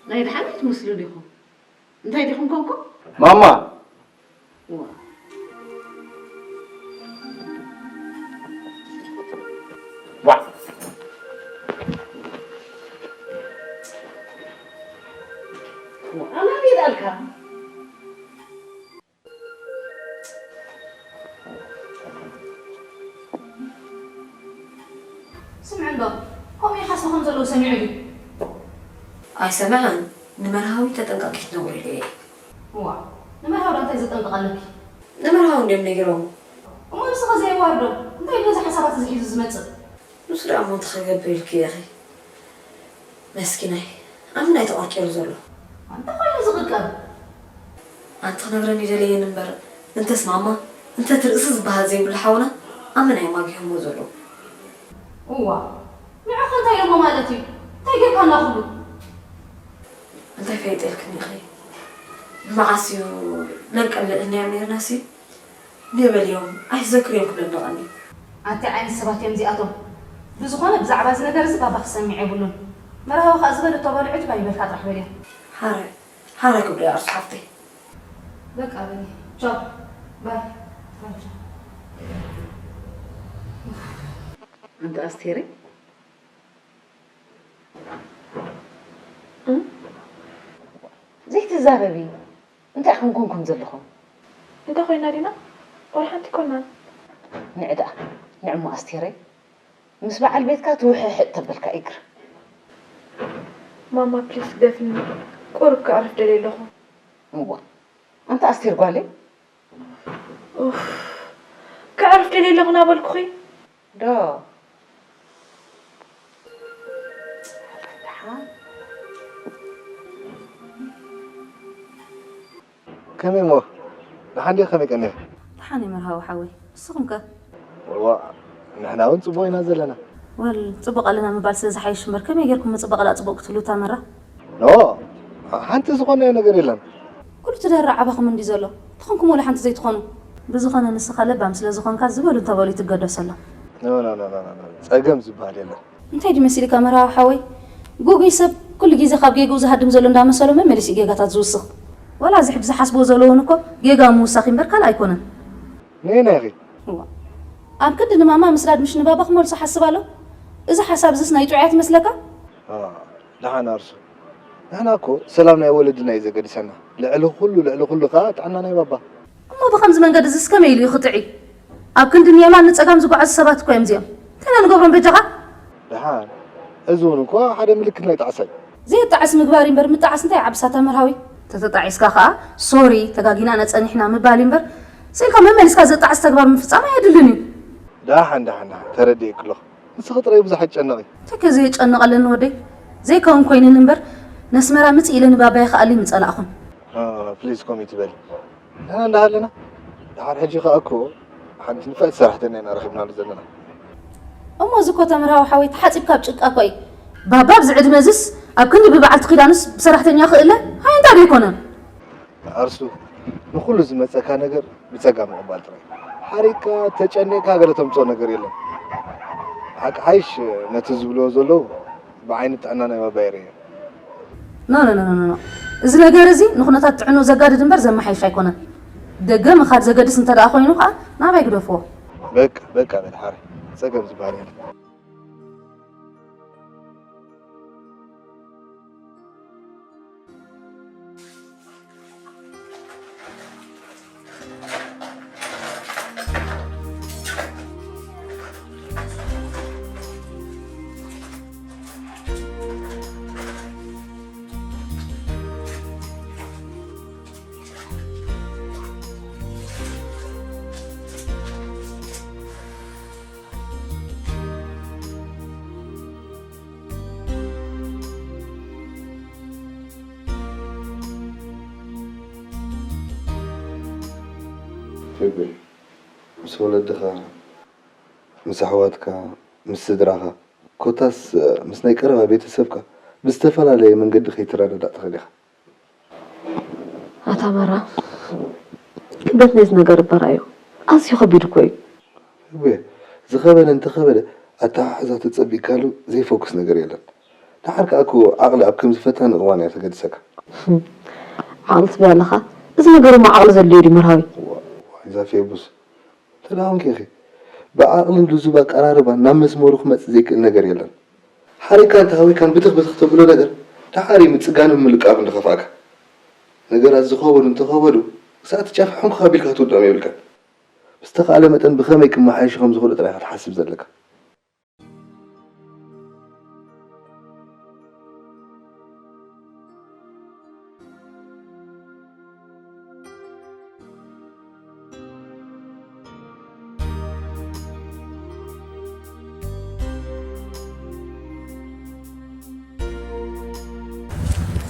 ናይ ደሓን ኣይትመስሉን ኢኹም። እንታይ ዲኹም ኮንኩም? ማማ! ዋ። ዋ። ዋ፣ ኣማን ይልኣልካ። ስምዒ እንዶ፣ ከምኡ ይሓስቡ ከም ዘለዉ ሰሚዑ ድዩ? ኣይሰምዐን። ንመርሃዊ ተጠንቀቒ ክትነግርዮ ኢለ እየ። እዋ፣ ንመርሃዊ ደኣ እንታይ ዘጠንቅቕ ኣለኪ? ንመርሃዊ እንድዮም ነጊሮሞ። እሞ ንስኺ ዘየዋርዶ፣ እንታይ እዩ ነዚ ሓሳባት እዚ ሒዙ ዝመጽእ? ንሱ ደኣ እሞ እንታይ ክገብር ኢልኪ ኢኺ? መስኪናይ፣ ኣመና እዩ ተቐርቂሩ ዘሎ። እንታይ ኮይኑ ዝቕርቀር? ኣንቲ ክነግረኒ ደለየን እምበር፣ እንተስ ማማ፣ እንተ እቲ ርእሲ ዝበሃል ዘይብሉ ሓውና፣ ኣመና እዮም ኣጊሆሞ ዘለዉ። እዋ፣ ንዕኸ እንታይ ኢሎሞ ማለት እዩ? እንታይ ጌርካና ኩሉ? እንታይ ፈይጠልክኒ ኢኺ? መዓስ እዩ ለንቀ ንልእልናዮም ነይርናሲ? ኔበል እዮም ኣይዘክር እዮም ክብለኒ ቀኒ። ኣንታይ ዓይነት ሰባት እዮም እዚኣቶም? ብዝኾነ ብዛዕባ እዚ ነገር እዚ ባባ ክሰምዕ የብሉን። መርሃዊ ከኣ ዝበለቶ በሉ ዕጅብ ኣይበልካ ጥራሕ በልዮ። ሓራይ፣ ሓራይ ክብሎ ይኣርሱ ሓፍተይ። በቃ በሊ። ቻው። ባይ። ባይ ቻው። ኣንቲ ኣስቴረይ፣ ዘይትዛረቢ እንታይ ኢኹም ኮንኩም ዘለኹም? እንታይ ኮይና ዲና? ዋላ ሓንቲ ኣይኮናን። ንዕ ደኣ፣ ንዕሞ ኣስቴረይ፣ ምስ በዓል ቤትካ ትውሕሕጥ ተበልካ ይግር። ማማ ፕሊስ ግደፍኒ፣ ቁሩብ ከዕርፍ ደልየ ኣለኹ። እዋ፣ ኣንታ ኣስቴር ጓለይ። ኡፍ፣ ከዕርፍ ደልየ ኣለኹ ናበልኩኺ። ዶ። ከመይ እሞ? ደሓን ድየ? ከመይ ቀኒኺ? ደሓን እየ መርሃዊ ሓወይ። ንስኹም ከ? እዋ፣ ንሕና እውን ጽቡቕ ኢና ዘለና። ወል፣ ጽቡቕ ኣለና ምባል ስለ ዝሓይሽ እምበር፣ ከመይ ጌርኩም ምጽባቕ ደኣ ጽቡቕ ክትብሉ እታ መራ? ኖ፣ ሓንቲ ዝኾነ ነገር የለን። ኩሉ ትደርዕ ዓባኹም እንዲ ዘሎ፣ ተኾንኩም ወላ ሓንቲ ዘይትኾኑ። ብዝኾነ ንስኻ ለባም ስለ ዝኾንካ ዝበሉ እንተበሉ ይትገደሰሎም። ኖ፣ ኖ፣ ኖ፣ ኖ፣ ኖ፣ ጸገም ዝበሃል የለን። እንታይ ድዩ መሲልካ መርሃዊ ሓወይ? ጉጉይ ሰብ ኩሉ ግዜ ካብ ጌግኡ ዝሃድም ዘሎ እንዳመሰሎ መመሊሱ እዩ ጌጋታት ዝውስኽ። ዋላ እዚ ሕጂ ዝሓስብዎ ዘለውን እኮ ጌጋ ምውሳኽ እምበር ካልእ ኣይኮነን። ነየናይ ኢኺ? እዋ። ኣብ ክንዲ ንማማ ምስዳድ ምሽ ንባባ ክመልሶ ሓስብ ኣሎ? እዚ ሓሳብ እዝስ ናይ ጥዑያት ይመስለካ? ኣ፣ ደሓን ኣርሱ። ንሕና እኮ ሰላም ናይ ወለድና እዩ ዘገድሰና። ልዕሊ ኩሉ፣ ልዕሊ ኩሉ ከኣ ጥዕና ናይ ባባ። እሞ ብኸምዚ መንገዲ እዝስ ከመይ ኢሉ እዩ ክጥዒ? ኣብ ክንዲ ንየማን ንጸጋም ዝጓዓዙ ሰባት እኮ እዮም እዚኦም። እንታይ ኢና ንገብሮም በጃኻ? ደሓን። እዚ እውን እኮ ሓደ ምልክት ናይ ጣዕሳ እዩ። ዘየጣዕስ ምግባር እዩ እምበር ምጣዓስ እንታይ ዓብሳታ መርሃዊ? ተተጣዒስካ ከኣ ሶሪ፣ ተጋጊና ኢና ጸኒሕና ምባል እዩ እምበር፣ ስኢልካ መመሊስካ ዘጣዕስ ተግባር ምፍጻም ኣየድልን እዩ። ደሓን፣ ደሓን፣ ደሓን። ተረዲኤኪ ኣለኹ። ንስኺ ጥራይ ብዙሕ ኣይትጨነቒ። እንታይ ከ ዘየጨንቕ ኣለኒ ወደይ? ዘይከውን ኮይኑኒ እምበር፣ ነስመራ ምጽእ ኢለ ንባባይ ክኣሊ ምጸላእኹን። ፕሊዝ ከምኡ ኣይትበሊ። ንሕና እንዳሃለና፣ ደሓር ሕጂ ከኣ እኮ ሓንቲ ንፍዕቲ ሰራሕተኛ ኢና ረኺብናሉ ዘለና። እሞ እዚ እኮ ተምርሃዊ ሓወይ ተሓጺብካ ኣብ ጭቃ እኮ እዩ። ባባ ኣብዚ ዕድመ እዝስ ኣብ ክንዲ ብበዓልቲ ኪዳኑስ ብሰራሕተኛ ክእለ? ሃይ እንታይ ዶ ኣይኮነን? ኣርሱ፣ ንኹሉ ዝመጸካ ነገር ብጸጋ ምቕባል ጥራይ። ሓሪቅካ፣ ተጨኒቕካ ገለ ተምጽኦ ነገር የለን። ሓቂ ሓይሽ ነቲ ዝብልዎ ዘለዉ ብዓይኒ ጥዕና ናይ ባባ የርእዮ። ኖ፣ ኖ፣ ኖ፣ ኖ፣ ኖ። እዚ ነገር እዚ ንኹነታት ጥዕንኡ ዘጋድድ እምበር ዘመሓይሽ ኣይኮነን። ደገ ምኻድ ዘገድስ እንተ ደኣ ኮይኑ ኸኣ ናባይ ግደፍዎ። በቃ፣ በቃ በል ሓራይ። ጸገም ዝበሃል የለን። ፊቢ፣ ምስ ወለድኻ፣ ምስ ኣሕዋትካ፣ ምስ ስድራኻ፣ ኮታስ ምስ ናይ ቀረባ ቤተሰብካ ብዝተፈላለየ መንገዲ ከይትረዳዳእ ትኽእል ኢኻ። ኣታ መራ፣ ክብደት ናይዚ ነገር እባ ርኣዮ። ኣዝዩ ከቢድ እኮ እዩ። እወ፣ ዝኸበደ እንተኸበደ ኣተሓሕዛ ተጸቢእካሉ ዘይፈኩስ ነገር የለን። ደሓር ከኣ እኮ ዓቕሊ ኣብ ከምዚ ፈታኒ እዋን እያ ተገድሰካ። ዓቕሊ ትብል ኣለኻ? እዚ ነገር እሞ ዓቕሊ ዘድልዮ ድዩ መርሃዊ? ዋይ፣ ዛፌ ቡስ። ተደሃውንኪ ኢኺ። ብዓቕልን ልዙብ ኣቀራርባን ናብ መስመሩ ክመጽእ ዘይክእል ነገር የለን። ሓሪካን ተሃዊካን ብትኽ ብትኽ ተብሎ ነገር፣ ደሓር እዩ ምጽጋንን ምልቃብን ዝኸፍኣካ። ነገራት ዝኸበዱ እንተኸበዱ፣ ክሳዕ እቲ ጫፍ ሕንኩኽ ኣቢልካ ክትውድኦም የብልካን። ብዝተኻእለ መጠን ብኸመይ ክመሓየሹ ከም ዝኽእሉ ጥራይ ኢኻ ትሓስብ ዘለካ።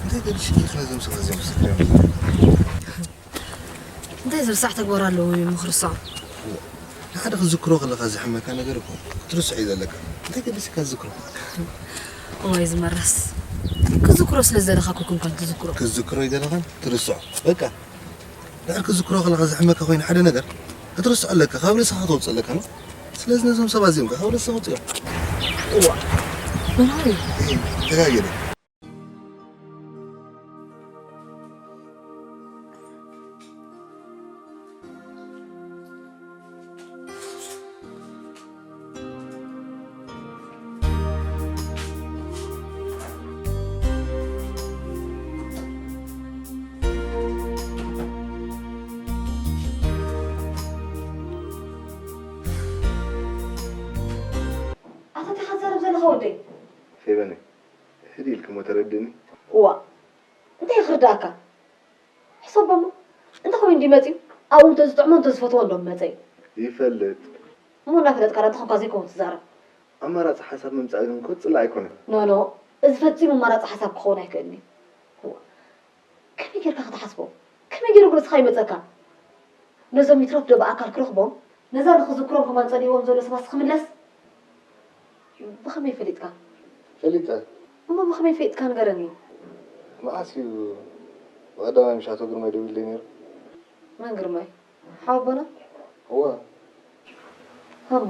እንታይ ገዲሽኪ ኢኺ ነዞም ሰባት እዚኦም ትስክርዮም ዘለኺ? እንታይ ዝርሳዕ ተግባር ኣለዎ እዩ ምኽርሳዕ። ንሓደ ክትዝክሮ ከለኻ ዝሕመካ ነገር እኮ ክትርስዖ እዩ ዘለካ። እንታይ ገዲስካ ዝዝክሮ? እዋይ ዝመረስ። ክዝክሮ ስለ ዝደለኻ እኮ ክንኳን ትዝክሮ። ክትዝክሮ ይደለኻን ትርስዖ። በቃ። ድሕር ክትዝክሮ ከለኻ ዝሕመካ ኮይኑ ሓደ ነገር ክትርስዖ ኣለካ። ካብ ርእስኻ ከተውፅእ ኣለካ ነው። ስለዚ ነዞም ሰባት እዚኦም ከ ካብ ርእስኻ ውፅኦም። እዋ። መናሪ። ተጋየለ። ኣታ እንታይ ትዛረብ ዘለኻ ወደይ? ፌበነይ፣ ሕድ ኢልኪ እሞ ተረድእኒ። እዋ፣ እንታይ ክርዳእካ? ሕሰቦ እሞ፣ እንተኾይኑ ድዩ መጺኡ? ኣብኡ እንተዝጥዕሞ እንተዝፈትዎ እንዶ መጸ እዩ። ይፈልጥ። እሞ እናፈለጥካ ዶ እንተኾንካ ዘይከውን ትዛረብ? ኣማራጺ ሓሳብ ምምጻእ ግን እኮ ጽላእ ኣይኮነን። ኖ፣ ኖ፣ እዚ ፈጺሙ ኣማራጺ ሓሳብ ክኸውን ኣይክእልን እዩ። እዋ፣ ከመይ ጌርካ ክትሓስቦ? ከመይ ጌሩ ርእስኻ ይመጸካ? ነዞም ይትረፍ ዶ ብኣካል ክረኽቦም? ነዛ ንኽዝክሮም ከማን ጸሊእዎም ዘሎ ሰባት ክምለስ? ብኸመይ ፈሊጥካ? ፈሊጠ። እሞ ብኸመይ ፈሊጥካ ንገረኒ? መዓስ እዩ ብቐዳማይ ምሽ ኣቶ ግርማይ ደዊሉለይ ነይሩ? መን ግርማይ? ሓወቦና? እወ። ሃሞ?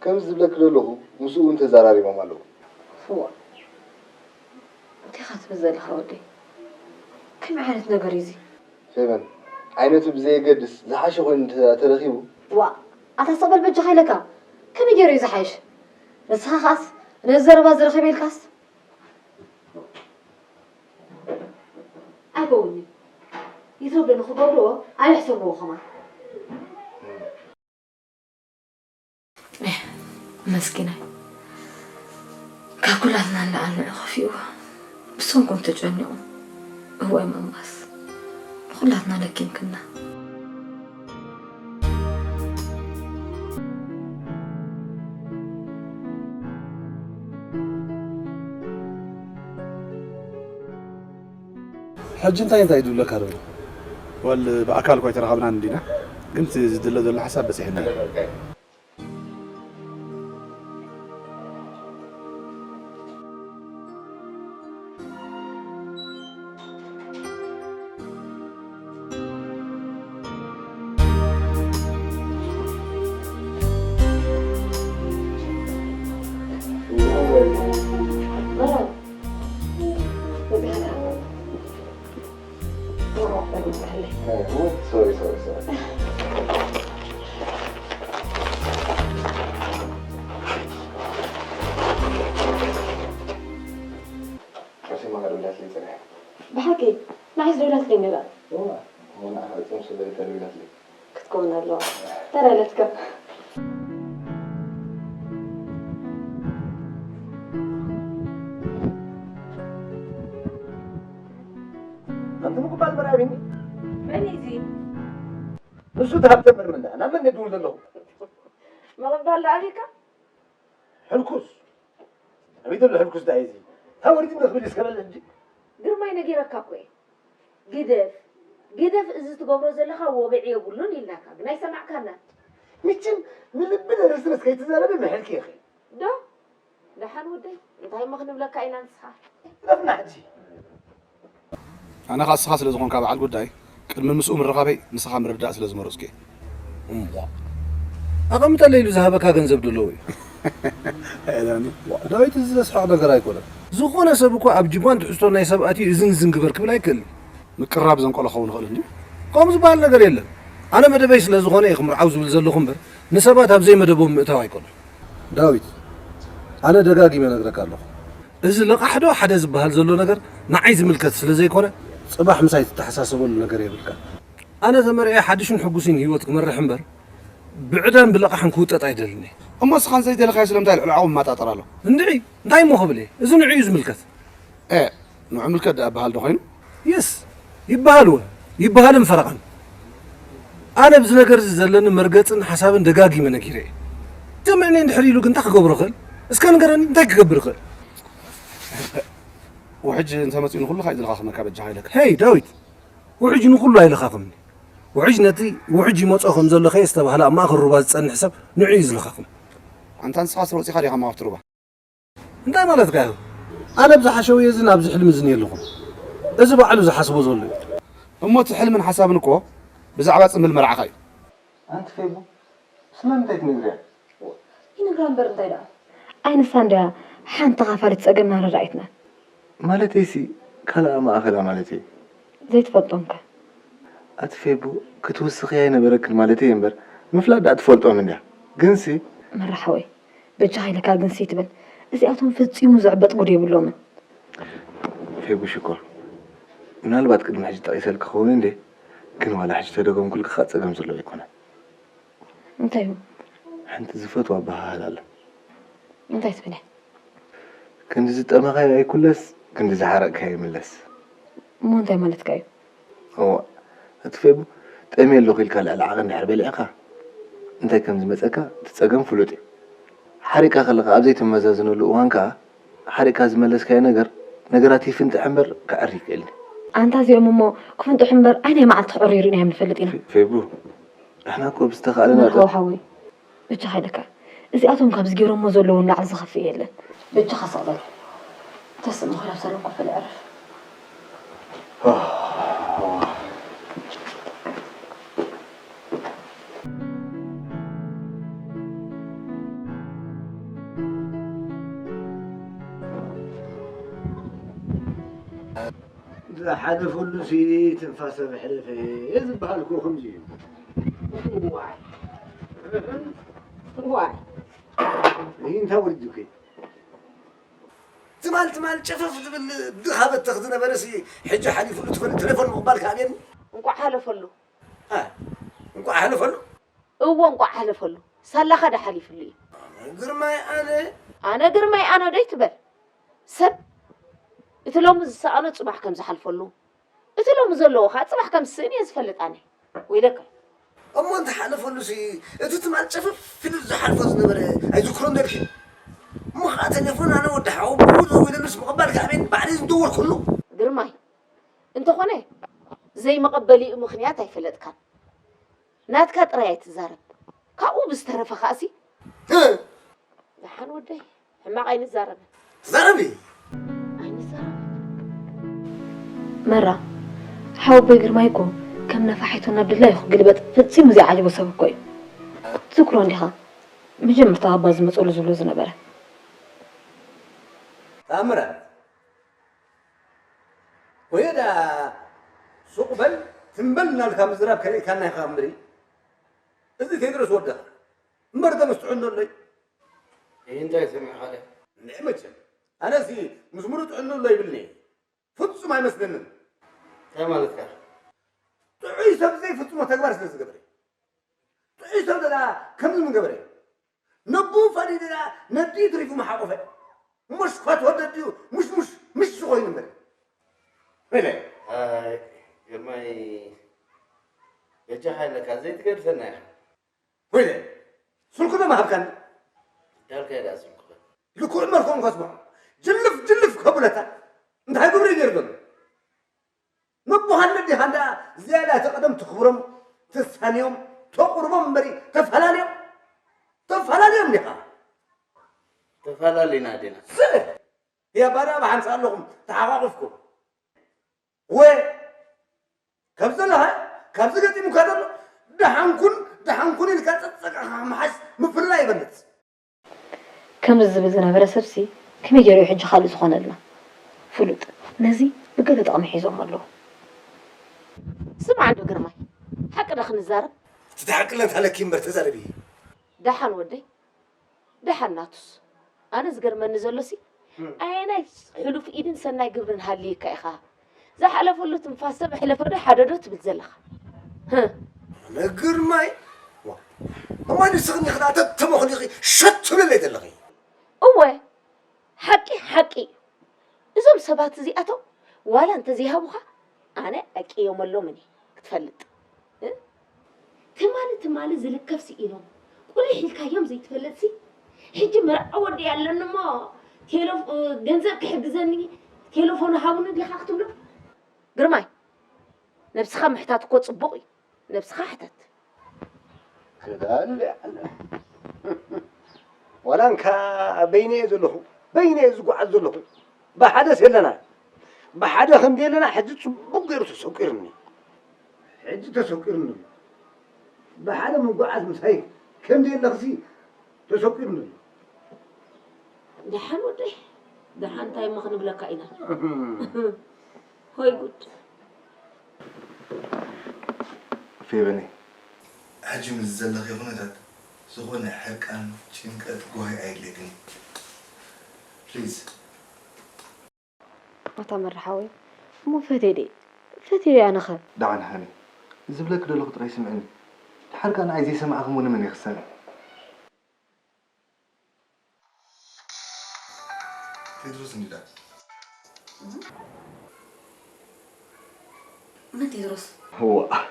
ከምዚ ዝብለኪ ዘለኹ ምስኡ እውን ተዘራሪቦም ኣለዉ። እዋ። እንታይ ኢኻ ትብል ዘለኻ ወደይ? ከመይ ዓይነት ነገር እዩ እዚ? ፌቨን፣ ዓይነቱ ብዘየገድስ ዝሓሸ ኮይኑ እንተ ተረኺቡ። ዋ፣ ኣታ ስቕ በል በጃኻ ኢለካ። ከመይ ገይሩ እዩ ዝሓይሽ? ንስኻ ኸኣስ ነዚ ዘረባ እዚ ረኺበ ኢልካስ? ኣይከውን'ዩ። ይትረፍ ዶ ንኽገብርዎ ኣይሕሰብዎ ከማን። ኤህ፣ መስኪናይ። ካብ ኩላትና ንላዕሊ ንዑ ከፊእዎ። ብሰንኮም ተጨኒቑ። እዋይ መማስ። ንኹላትና ለኪምክና። ሕጂ እንታይ እንታይ ድብለካ ደሎ? ወል ብኣካል እኳ ኣይተራኸብናን እንዲና፣ ግን እቲ ዝድለ ዘሎ ሓሳብ በጺሕና እዩ። ሶሪ፣ ሶሪ፣ ሶሪ። ኣርሴማ ደዊላትለይ ጽንሕ። ብሓቂ? ንዓይስ ደዊላትለይ ነይራ። እዋ፣ እሞ ንዓኻ ጽምሱ ለሊታ ደዊላትለይ። ክትከውን ኣለዋ። ተረለትካ። ኣንቲ ምቕባል መርኣያ ቢኒ። መን እዩ እዚ? ንሱ እቲ ሃብተ መርምና። ናብ መን እየ ድውል ዘለኹ? ምቕባል ዶ ኣቢካ? ሕልኩስ። ኣበይ ዘሎ ሕልኩስ ደኣ እዩ እዚ? ካብ ወሪዱ ንኽብል እስከ በል ሕጂ። ግርማይ ነጊረካ እኮ እየ። ግደፍ፣ ግደፍ፣ እዚ ትገብሮ ዘለኻ ወግዒ የብሉን ኢልናካ፣ ግን ኣይሰማዕካናን። መቸም ንልቢ ነረስረስ ከይትዛረቢ ምሕልኪ ኢኺ። ዶ? ደሓን ወደይ፣ እንታይ እሞ ክንብለካ ኢና ንስኻ? ግደፍና ሕጂ። ኣነ ኸኣ ንስኻ ስለ ዝኾንካ በዓል ጉዳይ፣ ቅድሚ ምስኡ ምርኻበይ ንስኻ ምርዳእ ስለ ዝመረጽኩ እየ። እምቧ። ኣቐምጠለይ ኢሉ ዝሃበካ ገንዘብ ዶ ኣለዎ እዩ? ኣየ ዳኒ። ዋ፣ ዳዊት፣ እዚ ዘስሕቕ ነገር ኣይኮነን። ዝኾነ ሰብ እኮ ኣብ ጅባን ትሕዝቶን ናይ ሰብ ኣትዩ እዝን እዝን ግበር ክብል ኣይክእልን። ምቅርራብ ዘንቆሎ ክኸውን ይኽእል እንድዩ። ከምኡ ዝበሃል ነገር የለን። ኣነ መደበይ ስለ ዝኾነ እየ ክምርዓው ዝብል ዘለኹ እምበር፣ ንሰባት ኣብ ዘይመደቦም ምእታው ኣይኮነን። ዳዊት፣ ኣነ ደጋጊመ እነግረካ ኣለኹ። እዚ ለቓሕ ዶ ሓደ ዝበሃል ዘሎ ነገር ንዓይ ዝምልከት ስለ ዘይኮነ፣ ጽባሕ ምሳይ ትተሓሳሰበሉ ነገር የብልካ። ኣነ ተመርዕየ ሓድሽን ሕጉስን ህይወት ክመርሕ እምበር፣ ብዕዳን ብለቓሕን ክውጠጥ ኣይደልን እየ። እሞ ንስኻ ዘይደለኻዮ ስለምንታይ ልዕሊ ዓቕሙ ይመጣጠር ኣሎ? እንድዒ፣ እንታይ እሞ ክብል እየ? እዚ ንዕኡ እዩ ዝምልከት። ኤ፣ ንዑ ምልከት ደኣ በሃል ዶ ኮይኑ? የስ፣ ይበሃል እውን፣ ይበሃልን ፈረቓን። ኣነ ኣብዚ ነገር እዚ ዘለኒ መርገጽን ሓሳብን ደጋጊመ ነጊረ እየ። ሰምዕኒ እንድሕር ኢሉ ግን እንታይ ክገብሮ እኽእል? እስከ ንገረኒ፣ እንታይ ክገብር እኽእል? ውሕጅ እንተመጺኡ ንኹሉ ካይ ዝለኻኽመካ በጃኻ ኢለካ። ሄይ፣ ዳዊት፣ ውሕጅ ንኹሉ ኣይለኻኽምኒ። ውሕጅ ነቲ ውሕጅ ይመጾ ከም ዘሎ ከየስተባህለ ኣብ ማእከል ሩባ ዝጸንሕ ሰብ ንዑ እዩ ዝልኸኹም። ኣንታ ንስኻ ስረ ወጺኻ ዲኻ ካብቲ ሩባ? እንታይ ማለትካ እዩ? ኣነ ኣብዚ ሓሸውየ እዝን ኣብዚ ሕልሚ እዝን የለኹም። እዚ ባዕሉ ዝሓስቦ ዘሎ እዩ። እሞ እቲ ሕልምን ሓሳብን እኮ ብዛዕባ ጽምብል መርዓኻ እዩ። ኣንቲ ፌቡ፣ ስለምንታይ ትነግርያ? ይነግራ እምበር እንታይ ደኣ? ኣይ ንሳ እንድያ ሓንቲ ኻፋሊት ጸገምና ረዳኢትና። ማለተይሲ ካልኣ ማእኸላ ማለት እዩ። ዘይትፈልጦም ከ? ኣቲ ፌቡ፣ ክትውስኽያ ኣይነበረክን ማለተይ እምበር፣ ምፍላጥ ደኣ ትፈልጦም እንድያ። ግንሲ መራሓወይ፣ በጃኻ ኢለካ ግንሲ ትብል። እዚኣቶም ፈጺሙ ዝዕበጥ ጉድ የብሎምን። ፌቡ ሽኮር፣ ምናልባት ቅድሚ ሕጂ ጠቒሰልኪ ክኸውን እንዴ፣ ግን ዋላ ሕጂ ተደገምኩልኪ ኸኣ ጸገም ዘለዎ ኣይኮነን። እንታይ እዩ? ሓንቲ ዝፈትዋ ኣበሃህላ ኣላ። እንታይ ትብል እያ? ክንዲ ዝጠመኻዮ ኣይኩለስ፣ ክንዲ ዝሓረቕካዮ ይምለስ። እሞ እንታይ ማለትካ እዩ? እዋ፣ ኣቲ ፌቡ፣ ጠምየ ኣለኹ ኢልካ ልዕሊ ዓቐን ድሕሪ በሊዕካ፣ እንታይ ከም ዝመጸካ እቲ ጸገም ፍሉጥ እዩ። ሓሪቕካ ከለኻ ኣብ ዘይትመዛዘነሉ እዋን ከኣ፣ ሓሪቕካ ዝመለስካዮ ነገር፣ ነገራት ይፍንጥሕ እምበር ከዐሪ ይክእል እዩ። ኣንታ እዚኦም እሞ ክፍንጥሑ እምበር ኣይ ናይ መዓልቲ ክዕርዩ ርኢናዮም ንፈልጥ ኢና። ፌ-፣ ፌቡ፣ ንሕና እኮ ብዝተኻእለና መርሃዊ ሓወይ፣ በጃኻ ኢለካ። እዚኣቶም ካብዚ ገይሮሞ ዘለዉ ንላዕሊ ዝኸፍእ የለን። በጃኻ ስቕ በል። ተስእ እሞ ክዳብ ሳሎን ኮፍ በል ዕረፍ። ዝሓለፈሉሲ ትንፋሰ መሕለፈ ዝበሃል እኮ ከምዚ እዩ። ዋይ። ዋይ። ይህ እንታይ ወሪዱኪ? ትማል ትማል ጨፈፍ ዝብል ድኻ በተኽ ዝነበረሲ ሕጂ ሓሊፉሉ ትፈልጥ ቴሌፎን ምቕባል ከኣብየኒ። እንቋዕ ሓለፈሉ። እ፣ እንቋዕ ሓለፈሉ? እወ፣ እንቋዕ ሓለፈሉ። ሳላኻ ዶ ሓሊፉሉ እዩ? ግርማይ ኣነ። ኣነ ግርማይ ኣነ ዶ ይትበል? ሰብ እቲ ሎሚ ዝሰኣኖ ጽባሕ ከም ዝሓልፈሉ፣ እቲ ሎሚ ዘለዎ ኸኣ ጽባሕ ከም ዝስእን እየ ዝፈልጥ ኣነ። ወይለከ። እሞ እንተሓለፈሉሲ፣ እቲ ትማል ጨፈፍ ኢሉ ዝሓልፎ ዝነበረ ኣይዝክሮን ዶ ኢልኪ? እሞ ኸኣ ቴሌፎን ኣነ ወዲ ሓወቦኡ ደዊለሉስ ምቕባል ከኣበየኒ ባዕለይ ዝደወልኩሉ። ግርማይ፣ እንተኾነ ዘይመቐበሊኡ ምኽንያት ኣይፈለጥካን። ናትካ ጥራይ ኣይትዛረብ። ካብኡ ብዝተረፈ ከኣሲ፣ እ! ደሓን ወደይ፣ ሕማቕ ኣይንዛረብን። ተዛረቢ። ኣይንዛረብን። መራ፣ ሓወቦይ ግርማይ እኮ ከም ነፋሒቶ ናብ ድላዩ ክግልበጥ ፈጺሙ ዘይዓጅቦ ሰብ እኮ እዩ። ትዝክሮ እንዲኻ? መጀመርታ ኣባ ዝመጸሉ ዝብሎ ዝነበረ። ተኣምራት። ወይ ደኣ ሱቕ በል ትም በል እናልካ ምዝራብ ከሪእካና ኢኻ እምበሪ። እዚ ቴድሮስ ወደኻ እምበር እተ ምስ ጥዕኖ ኣሎይ። ይህ እንታይ ሰሚዕኻ ደ? እንድዒ መቸም ኣነሲ ምስ ሙሉእ ጥዕኖ ኣሎ ይብልኒ። ፍጹም ኣይመስለንን። እንታይ ማለትካ? ጥዑይ ሰብ ዘይፍጽሞ ተግባር ስለ ዝገብር እዩ። ጥዑይ ሰብ ደኣ ከምዚ ምገበረ እዩ። ነቡ ፈዲዱ ደኣ ነዲኡ ትሪፉ ምሓቆፈ። ሙሽ ኳት ወደዲኡ ሙሽ ሙሽ ምሽ ኮይኑ እምበር። ወይለ። ኣይ፣ ግርማይ፣ በጃኻ ኣለካ፣ ዘይትገድፈና ኢኻ። ወይለ። ስልኩ ዶ ምሃብካኒ? ዳልካ ኢላ ስልኩ። ልክዑ መልክዑ እንኳ ስምዖ። ጅልፍ ጅልፍ ከብለታ። እንታይ ግብሪ ገይሩ ዘሎ? ነቦኻ ነዴኻ እንዳ ዝያዳ እቲ ቀደም ትኽብሮም፣ ተሳንዮም፣ ተቑርቦም እምበሪ፣ ተፈላለዮም፣ ተፈላለዮም ዲኻ? ተፈላለና ዲና? ስለ፣ ያባዳ ብሓንሳእ ኣለኹም፣ ተሓቋቑፍኩም። ወ፣ ካብ ዘለኻ፣ ካብዚ ገጢሙካ ዘሎ፣ ደሓንኩን፣ ደሓንኩን ኢልካ ጸጸቃኻ ምሓዝ ምፍላይ ይበልጽ። ከምዚ ዝብል ዝነበረ ሰብሲ ከመይ ገይሩ እዩ ሕጂ ካልእ ዝኾነልና? ፍሉጥ ነዚ ብገለ ጥቕሚ ሒዞሞ ኣለዉ። ስምዓ እንዶ ግርማይ፣ ሓቂ ዶ ክንዛረብ? እቲ ሓቅነት ኣለኪ እምበር ተዛረቢ። ደሓን ወደይ፣ ደሓን ናቱስ። ኣነ ዝገርመኒ ዘሎሲ፣ ኣየናይ ሕሉፍ ኢድን ሰናይ ግብርን ሃልይካ ኢኻ ዝሓለፈሉ ትንፋስ ሰብ ኣሕለፈ ዶ ሓደ ዶ ትብል ዘለኻ? ህህ። ኣነ ግርማይ፣ ዋ፣ እሞ ንስኽኒ ኽዳ ተተመኽሊኺ ሸት ትብለለይ ዘለኺ። እወ፣ ሓቂ ሓቂ እዩ። እዞም ሰባት እዚኣቶም ዋላ እንተዘይሃቡኻ ኣነ ኣቂዮመሎምን እየ ክትፈልጥ። እ? ትማሊ ትማሊ ዝልከፍ ስኢኖም ቁሊሕ ኢልካዮም ዘይትፈልጥሲ፣ ሕጂ መርዓ ወዲ ኣለኒ እሞ ቴሌፍ-፣ ገንዘብ ክሕግዘኒ ቴሌፎኑ ሃቡኒ ዲኻ ክትብሎ? ግርማይ፣ ነብስኻ ምሕታት እኮ ጽቡቕ እዩ። ነብስኻ ሕተት። ክዳሉ ያለ ዋላ እንካ በይነ እየ ዘለኹ፣ በይነ እየ ዝጓዓዝ ዘለኹ። ብሓደስ የለና፣ ብሓደ ከም ዘለና ሕጂ ጽቡቕ ገይሩ ተሰቂርኒ፣ ሕጂ ተሰቂርኒ። ብሓደ ምጉዓዝ ምሳይ ከም ዘየለኽሲ ተሰቂርኒ። ደሓን ወደይ፣ ደሓን እንታይ እሞ ክንብለካ ኢና? ሆይ ጉድ። ፌበነይ፣ ሕጂ ምስ ዘለኽዮ ኩነታት ዝኾነ ሕርቃን፣ ጭንቀት፣ ጓሂ ኣየድልየክን እዩ። ፕሊዝ። ኣታ መርሓወይ፣ እሞ ፈትየ ድየ? ፈትየ ድየ ኣነኸ? ደሓን ሃኒ፣ ዝብለኪ ደለኹ ጥራይ ስምዕኒ። ድሓር ከኣ ንዓይ ዘይሰማዕክሞ ንመን እየ ክሰምዕ? ቴድሮስ እንዲዳ። መን ቴድሮስ? ዋእ፣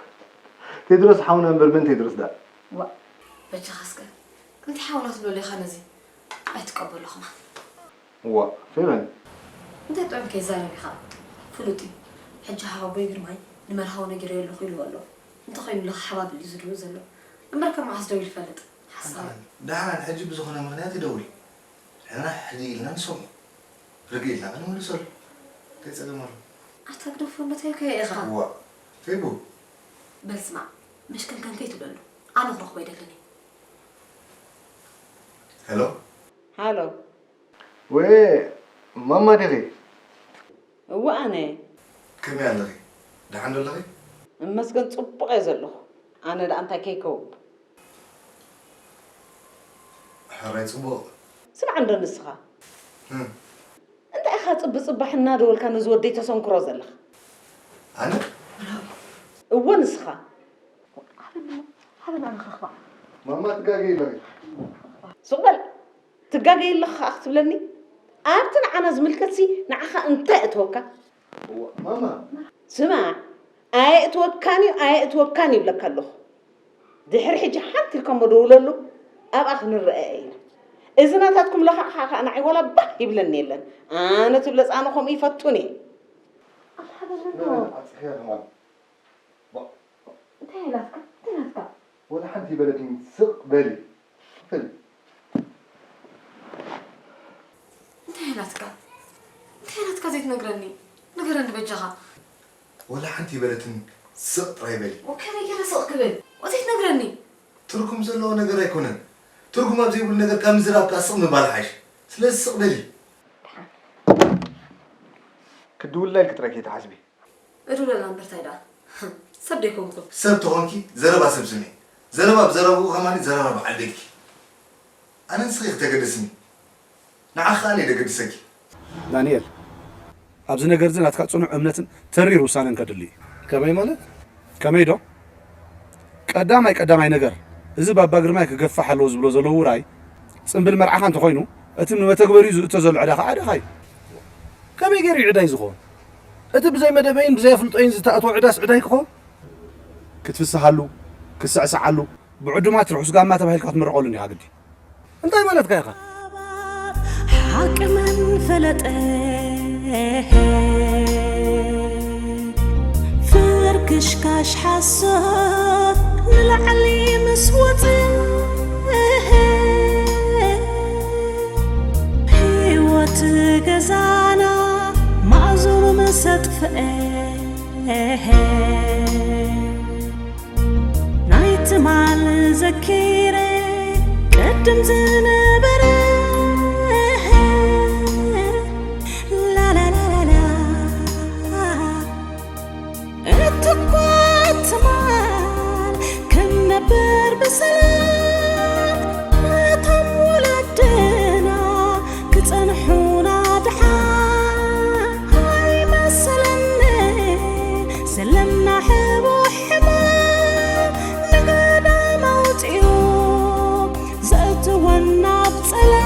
ቴድሮስ ሓውና እምበር መን ቴድሮስ ደኣ? ዋእ፣ በጃኻ እስከ እንታይ ሓውና ትብሎ ኣለኻ ነዚ? ኣይትቀበሎ ከማን። ዋእ፣ ፌቨን። እንታይ ጥዑም ከይዛረብ ኢኻ? ፍሉጥ እዩ። ሕጂ ሓወቦይ ግርማይ ንመርሃዊ ነጊረዮ ኣለኹ ኢልዎ ኣሎ። እንተኾይኑ ለኸ ሓባብል እዩ ዝድውል ዘሎ። እምበር ከም መዓስ ደው ኢሉ ይፈልጥ? ሓሳዊ። ደሓን ሕጂ ብዝኾነ ምኽንያት ይደውል። ንሕና ሕድእ ኢልና ንሰምዖ። ርግእ ኢልና ከኣ ንምልሰሉ። እንታይ ጸገም ኣሎ? ኣታ ግደፎ እምበታዮ ከየ ኢኻ። ዋእ፣ ፌቡ። በል ስማዕ፣ መሽከንከን ከይትብለሉ። ኣነ ክረኽቦ ኣይደልን እየ። ሄሎ። ሃሎ። ወ ማማ ዲኺ? እወ ኣነ። ከመይ ኣለኺ? ደሓን ዶ ኣለኺ? እመስገን ጽቡቕ እየ ዘለኹ። ኣነ ደኣ እንታይ ከይከውን? ሕራይ ጽቡቕ። ስምዓ እንዶ ንስኻ። እም። እንታይ ኢኻ ጽቢ ጽባሕ እናደወልካ ነዚ ወደይ ተሰንክሮ ዘለኻ? ኣነ? እወ ንስኻ። ሃበኒ፣ ሃበኒ ኣነ ከኽባዕ። ማማ ትጋገይ ኣለኺ። ሱቕ በል። ትጋገይ ኣለኺ ኸኣ ክትብለኒ? ኣብቲ ንዓና ዝምልከትሲ ንዓኻ እንታይ እተወካ? እዋ፣ ማማ። ስማዕ፣ ኣየእትወካን እዩ፣ ኣየእትወካን ይብለካ ኣለኹ። ድሕሪ ሕጂ ሓንቲ ኢልካ እሞ ደውለሉ፣ ኣብኣ ክንረኣየ ኢና። እዚ ናታትኩም ለኻዕኻዕ ኸኣ ንዓይ ዋላ ባህ ይብለኒ የለን። ኣነ ትብለ ጻነ ከምኡ ይፈቱን እየ። ኣንታ ሓበን ዶ? ኣጽሕያ ከማን። እንታይ ኢላትካ? እንታይ ኢላትካ? ወላ ሓንቲ ይበለትኒ ስቕ በሊ። ክፈሊ። እንታይ ኢላትካ? እንታይ ኢላትካ ዘይትነግረኒ? ንገረኒ በጃኻ። ወላ ሓንቲ ይበለትኒ ስቕ ጥራይ በሊ። ወከመይ ገይረ ስቕ ክብል? ወዘይትነግረኒ? ትርጉም ዘለዎ ነገር ኣይኮነን። ትርጉም ኣብ ዘይብሉ ነገር ካብ ምዝራብ ከኣ ስቕ ምባል ይሓይሽ። ስለዚ ስቕ በሊ። ክድውልላ ኢልኪ ጥራይ ከይትሓስቢ። እድውለላ እምበር ታይ ደኣ ሰብ ደይኮንኩ። ሰብ ተኾንኪ ዘረባ ሰብ ስምዒ። ዘረባ ብዘረብኡ ከማኒ ዘረባ በዓል ቤትኪ። ኣነ ንስኺ ኢኺ ተገድስኒ። ንዓኺ ከኣ ኣነ እየ ደገድሰኪ። ዳንኤል፣ ኣብዚ ነገርዚ ናትካ ጽኑዕ እምነትን ተሪር ውሳነን ከድሊ እዩ። ከመይ ማለት? ከመይ ዶ? ቀዳማይ ቀዳማይ ነገር፣ እዚ ባባ ግርማይ ክገፍሕ ኣለዎ ዝብሎ ዘሎ ውራይ፣ ጽምብል መርዓኻ እንተኾይኑ፣ እቲ ንመተግበሪኡ ዝእቶ ዘሎ ዕዳ ኸኣ ዕዳኻ እዩ። ከመይ ገይሩ እዩ ዕዳይ ዝኸውን? እቲ ብዘይ መደበይን ብዘይ ኣፍልጦይን ዝተኣትወ ዕዳስ ዕዳይ ክኸውን? ክትፍስሃሉ፣ ክትስዕስዓሉ፣ ብዕዱማት ርሑስ ጋማ ተባሂልካ ክትምረቐሉ እንዲኻ ግዲ። እንታይ ማለትካ ኢኻ? ሓቂ መን ፈለጠ ፈርክሽካሽ ሓሶት ንላዕሊ ምስ ወፀ ህይወት ገዛና ማእዝኑ ምስ ኣጥፍአ ናይ ትማል ዘኪረ ቅድም ዝነበረ ላላላላላ እትኳ ትማል ክንነብር ብሰላም ነቶም ወለድና ክጸንሑና ድሓን ኣይመሰለኒ ዘለና ሕቡእ ሕማም ንገዳም ኣውጺኡ ዘእትወና ኣብ ጸላም